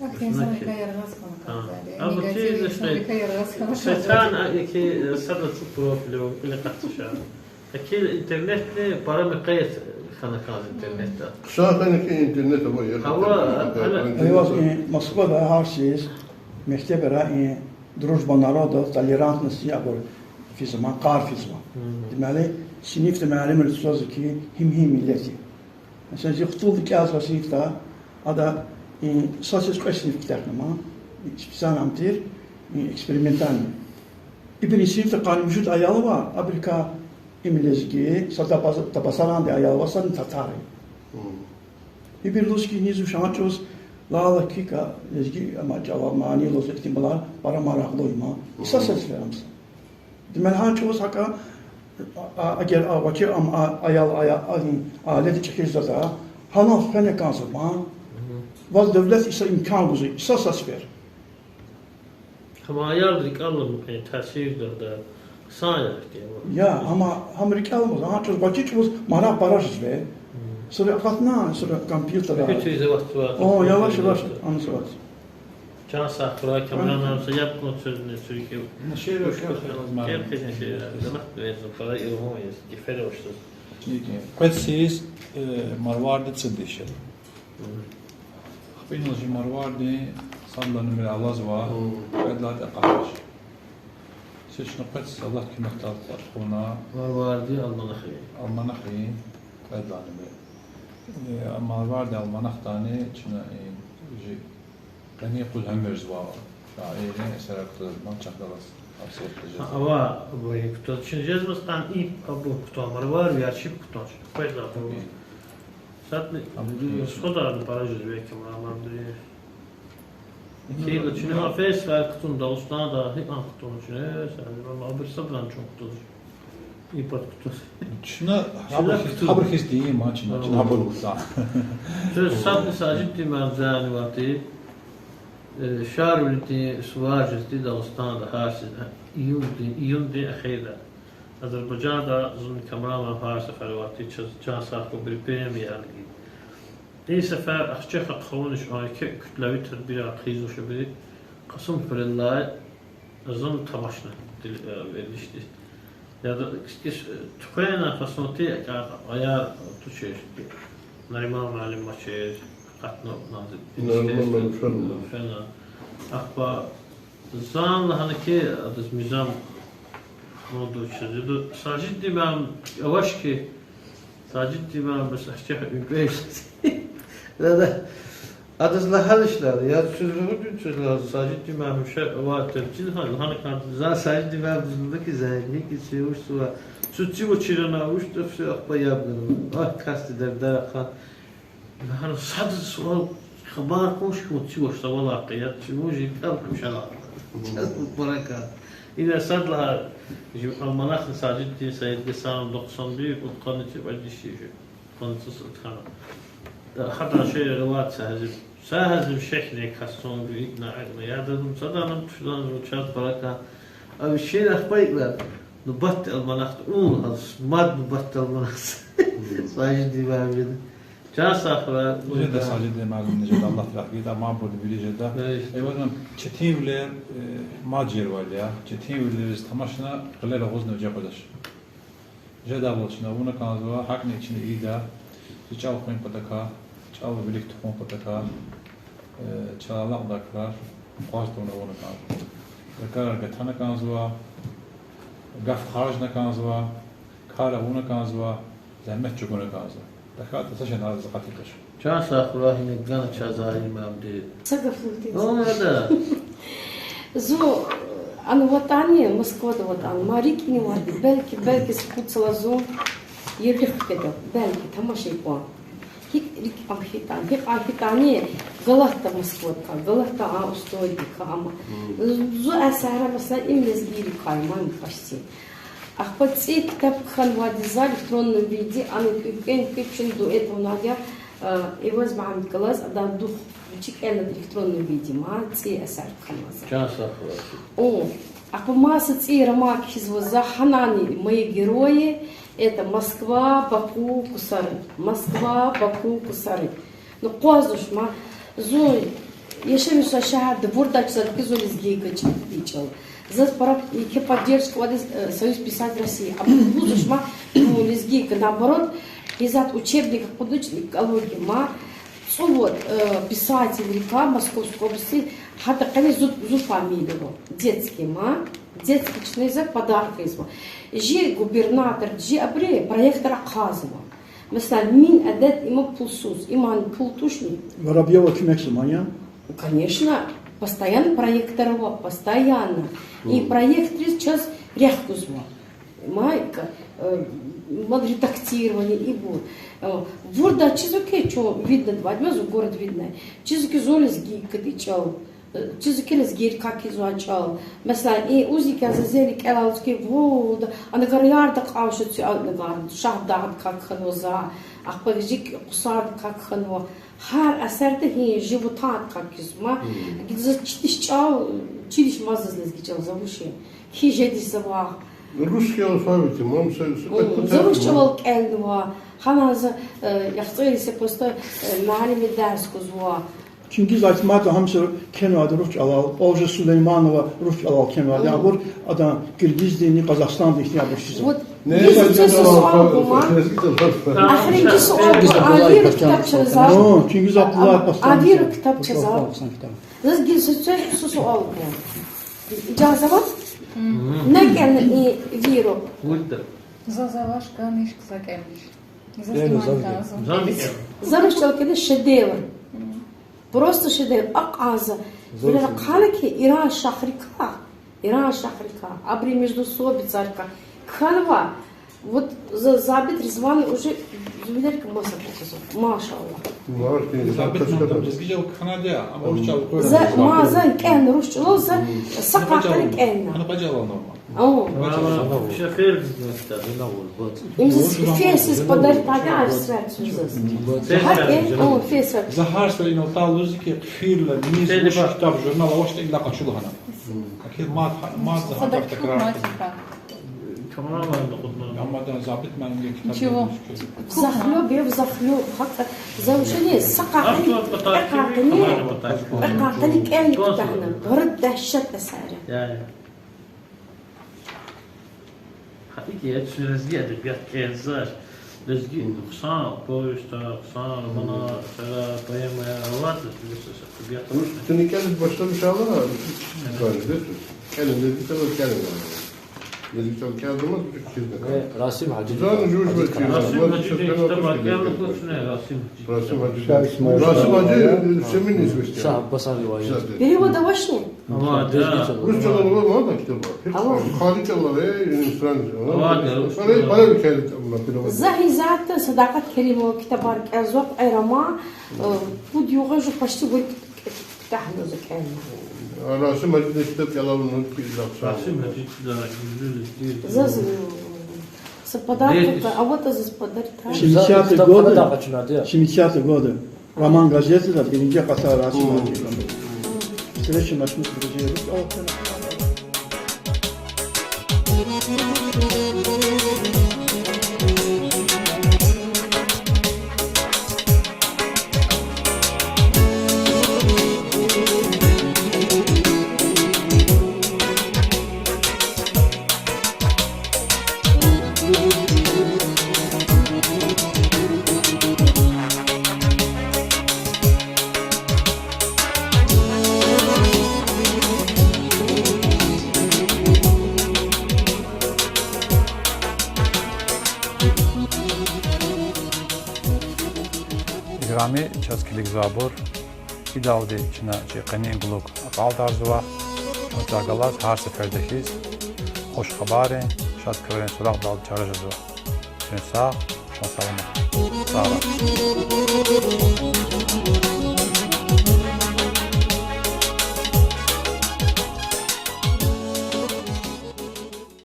Ахьтин инсанрикай яргъаз хьана кӏанзава. Абур негатив чи инсанрикай яргъаз хьана кӏанзава. Шайтӏан, а, яки сада цӏу профиль ава, кьиле къачуша. Ахьтин интернетни пара мекъет хьана кӏанзава интернетда. Хъсан хьана хьи интернет ава, я. Ава, ана. Эйваз, и Москвада гьар чиз, мектебра и дружба народов, толерантность я абур физва, къар физва. Демели, синифда муаллимри лугьузва хьи, гьим-гьим миллет я. Месела, зи хтулди кӏелзавай синифда, ада, и, са чиз кьве синиф куьтягьна ма, и специально ам тир, и экспериментальный. Ибурун синифда къанни муьжуьд аял ава, абурукай им лезги, са Дабас-, Дабасарандин аял ава, садни татар я. Ибур лугьуз хьи, низ вуч гьа чӏавуз, лала кика, лезги, амма чӏалал мани лугьуз ихьтин баллар пара марагълу я ма. Са чиз фермса. Демели гьа чӏавуз гьакӏа, а, эгер а вачи ам, а, аял, ая-, а, алет чӏехизватӏа, гьанал хвена кӏанзава ма. Ваз девлет иса имкан гузва, иса са сефер. Гьам аялрин рикӏел аламукьин таъсир гада, хъсан я хьи ава. Я, амма гьам рикӏел аламаз, гьа чӏавуз, вачи чӏавуз марагъ пара жезва. Сура акъатна, сура компьютер. О, яваш-яваш, анзаваз. Чан сагъ хьурай, камерамен, са яб кун, суьзни, суьрки. Кел хъизни шиир, замах везни, пара илгьун яз, кефер авачтаз. Кьвед йис, э, Марварди цӏуд йис я. Ахпа инал чи Марвардин сад лагьай нумра алазва, кьвед лагьайди акъатдач. Са чна кьвед йис Аллагьдин куьмекдалди кьатӏ хъувуна. Марвардин альманах я. Альманах я, кьвед лагьай нумра. Э, Марвардин альманахда чна, э, жи къенин юкъуз гьуьмуьрзава шаиррин эсерар кутазва, чахъ галаз обзор жезва. Ава, абур кутаз. Чна жезмаз къанни ибур кутан, Марвар вяшиб кутан чна. Кьвед лагьай абур. Садни, схударни пара жезва, камераменди. Кила чна фейсбукар кутун, Дагъустанда гьикьван кутун чна, садни, ама абур садрани чун кутаз. И пад кутуз. Чна гьабур хьиз, гьабур хьиз тийин ман чна, чна гьабур лугьуз. Чаз садни Сажиддин муаллимдин вахтунда, э, Шарвилидин сувар жезди Дагъустанда гьар се-, июндин, июндин эхирда. Азербайжанда зун камраман гьар сефер вахтунда чаз чан сагъ хьуй, бир премия гьана гайи. И сефер ахча хъувуниз ан еке куьтлеви тедбирар хъийизвач, бир Къасумхуьрелай зун тамашна тел-, э, вердишди. Яда, кис-, кис, э, туьквена фасунти, а, аяр тушир. Нариман муаллим амачир, акъатна Назим. Нариман муаллим фена. Фена. Ахпа зун лагьана хьи, адаз мизан муду чизиду. Сажиддин муаллим авач хьи, Сажиддин муаллим бес ахча гьикьван. Лада, адаз лагьаначни, я чуз лугьуди чуз лагьана, Сажиддин муаллим ше ва терчил гьа, лагьана кӀанда, за Сажиддин муаллимдиз лугьуда хьи, за гьикӀ чӀавуз ва цуци вачирана, вуч дафси ахпа яб гана. А касди дердара хъан. Лагьана садаз суал хабар кьуш хьи, ци ваш савал акъяд, чи мужик кӀел хъуьшала. Чаз бу пара кар. Ина сад лагьай, жи альманахни Сажиддин Саидгьасан дохсан дуй, кьудкъанни чи бадиши жи. Къанцус утхана. Гьадан шей риваят са гьазим. Са гьазим шехьни касун гуьгьуьтна гьакӀна. Яда, ну, саданам тушдан зун чаз пара кар. А вичин ахпа икӀ лагьана. Нубатдин альманахда ун гьаз, мад нубатдин альманахда. Сажиддин муаллимди. Чан сагъ хьурай. Жеда Сажиддин муаллимни жеда, Аллагьди рагьмет гайиди, амайбурни вири жеда. Эвелни четинвилер, э, мад жервал я. Четинвилериз тамашна, гъилера агъузна виже къведач. Жедайвал чна авуна кӀанзава, гьакӀни чна ийида, зи чӀал хуьн патахъай, чӀал вилик тухун патахъай, э, чалай алакьдай крар акъваз тавуна авуна кӀанзава. Крар гатана кӀанзава, гаф харжна кӀанзава, кар авуна кӀанзава, зегьмет чӀугуна кӀанзава. ТахьайтӀа са шейни арадиз акъатиз туш. Чан сагъ хьурай, гьина гана чаз Загьир муаллимди. Са гаф лугьуди. О, да. Зун, ана ватӀани, Москвада ватӀан, ма рикӀ инвайди, белки, белки са куцала зун ерли хкведа, белки, тамашай кьван. ГьикӀ рикӀ ам хьайитӀани, гьикӀ ам хьайитӀани, галатда Москвадикай, галатда а устӀардикай ама. Зун а сагьра, месела, им лезгийрикай ман почти. Ахпа цӀийи ктаб кхьенвайди за электронном виде, ана кӀвенкӀвен квез чун дуэт авунвайди я, э, Эваз Мугьаммад галаз, адан дух вичи кӀелна электронном виде, ма цӀийи эсер кхьенва за. Чан сагъ хьурай. О, ахпа маса цӀийи роман кхьизва за, гьанани Мои герои, это Москва, Баку, Кусари. Москва, Баку, Кусари. Ну, къвазвач ма. Зун яшамиш жезвай шегьерда вурдач, заз лугьузва лезги кӀвачи чӀал. Заз пара еке поддержка авайди я, э, Союз писателей России. Абур лугьузвач ма, ну, лезги кӀвачи, наоборот, гьизат учебник акъудунач, экология ма. ЦӀувад, э, писателрикай Московской области, гьатта къени зу, зу фамилия ава. Детский ма. Детский чна за подарок ийизва. Жи губернатор, жи абуру проектар ахъайзава. Месела, мин адет има пулсуз, има пул тушни. Воробьёва куьмекзаман я? Конечно, постоянно проектор ава, постоянно. И проектриз чаз рехъ гузва. Майка, э, мад редактирование ибур. Э, вурда чизва хьи, чун Виднедавайди я, ма зун город Видное. Чизва хьи зун лезги кӀвачи чӀал. Чизва хьи лезгийрикай кхьизвай чӀал. Месела, и Узикай заз зи кӀелалзава хьи, вуна, ана Гараярда кьван шуци, ана Гар-, Шагьдагъдикай кхьенва за, ахпа жи Кьусардикай кхьенва. Гьар эсерда гьи жи ватандикай кхьизва ма. Гила заз чидиш чӀал, чидиш ма заз лезги чӀал, завуши. Хьи жедиш завай. Русский алфавит, мам, с-, с-, О, за рус чӀалал кӀелнава. Гьана за, э, яхцӀурни са просто, э, муаллимди дарс гузва. Чингиз Айтматов гьамиша кхьенвайди я рус чӀалал, Олжа Сулейманова рус чӀалал кхьенвайди я, абур адан Киргиздинни Къазахстандин ихьтин абур чизва. Вот, биз чиз суал гума. Ахиримжи суал гума. А вири ктабча за. О, Чингиз Абдуллаев, а вири ктабча за. Заз гила са, са, са суал гума. Ижаза ава? На кӀелна и вири. Заз авач, кӀелниш, за кӀелниш. За снимать кӀанзава. За рус чӀалал кӀелна шедевр. Просто шедевр. Акьван за. Вилера хъана хьи Иран шагьрикай, Иран шагьрикай, абурун междоусобицарикай кхьенва, Вот за-, Забит Ризван уже зувилерик маса касазва. Машаллагь. Забит мадам лезги чӀал кхьенвайди я, ам урус чӀал кхьенва. За, ма за кӀелна урус чӀалал, за са къакъани кӀелна. Ана бажарал норма. О. Шофёр. Им заз фейсбук подарить тагъа арсвер заз. Фейсбук. Гьа, э, о, фейсбук. За гьар са инал талузи ки хъфирла, низ, уш, ктаб, журнал авачтӀа, илла къачу лагьана. Акил мад, мад за гьа такрар. Тамам, ана кьудна. Амма да Забит муаллимдин ктаб. Ничего. Захлёб, я захлёб, гьакӀ, за уже не, са къакъани, э, къакъани, э, къакъани кӀелна кутягьна. Гъур дегьшет эсер я. Я, я. Гьа икӀ я, чун лезги эдебият кӀелзавач. Лезги хъсан повестар, хъсан романар, эсерар, поэмаяр аватӀа, чун лезги эдебият. Чун кӀелиз башламишайла, даже, да, чун. КӀелин, лезги чӀалал кӀелин. Лезги чӀалал кӀелдамаз, чун кхьизна. Э, Расим Гьажи. Зани жуж ва чи, Расим Гьажи, Расим Гьажи, Расим Гьажи, Расим Гьажи, Семин известный. Перевод авачни? Ава, да. Рус чӀалал ава, ма да ктабар. Ава. Харжи чӀалал, э, иностранный чӀалал. Ава, да, рус чӀалал. Ава, ава, ава. За гьизатда Садакъат Керимова ктабар кӀелзава, кьве роман, э, пуд югъ жу почти вуч кӀелна за кӀелна. Расим Гьажиди ктаб кӀелна, ну, пизахъ са. Расим Гьажи, да, гуьзел эсер. Заз, э, са подарок аватӀа, заз подарок. Семидесятые годы, семидесятые годы. Роман газетада биринжи къатар Расим Гьажи. Встреча ночных друзей. Играми чаз килигзавайбур, идалди чна чи къенин гулуг акьалтӀарзава. Чун галаз гьар сеферда хьиз хуш хабаррин, шад куьрерин суракьдалди чара жезва. Чун сагъ, чун саламат. Сагърай.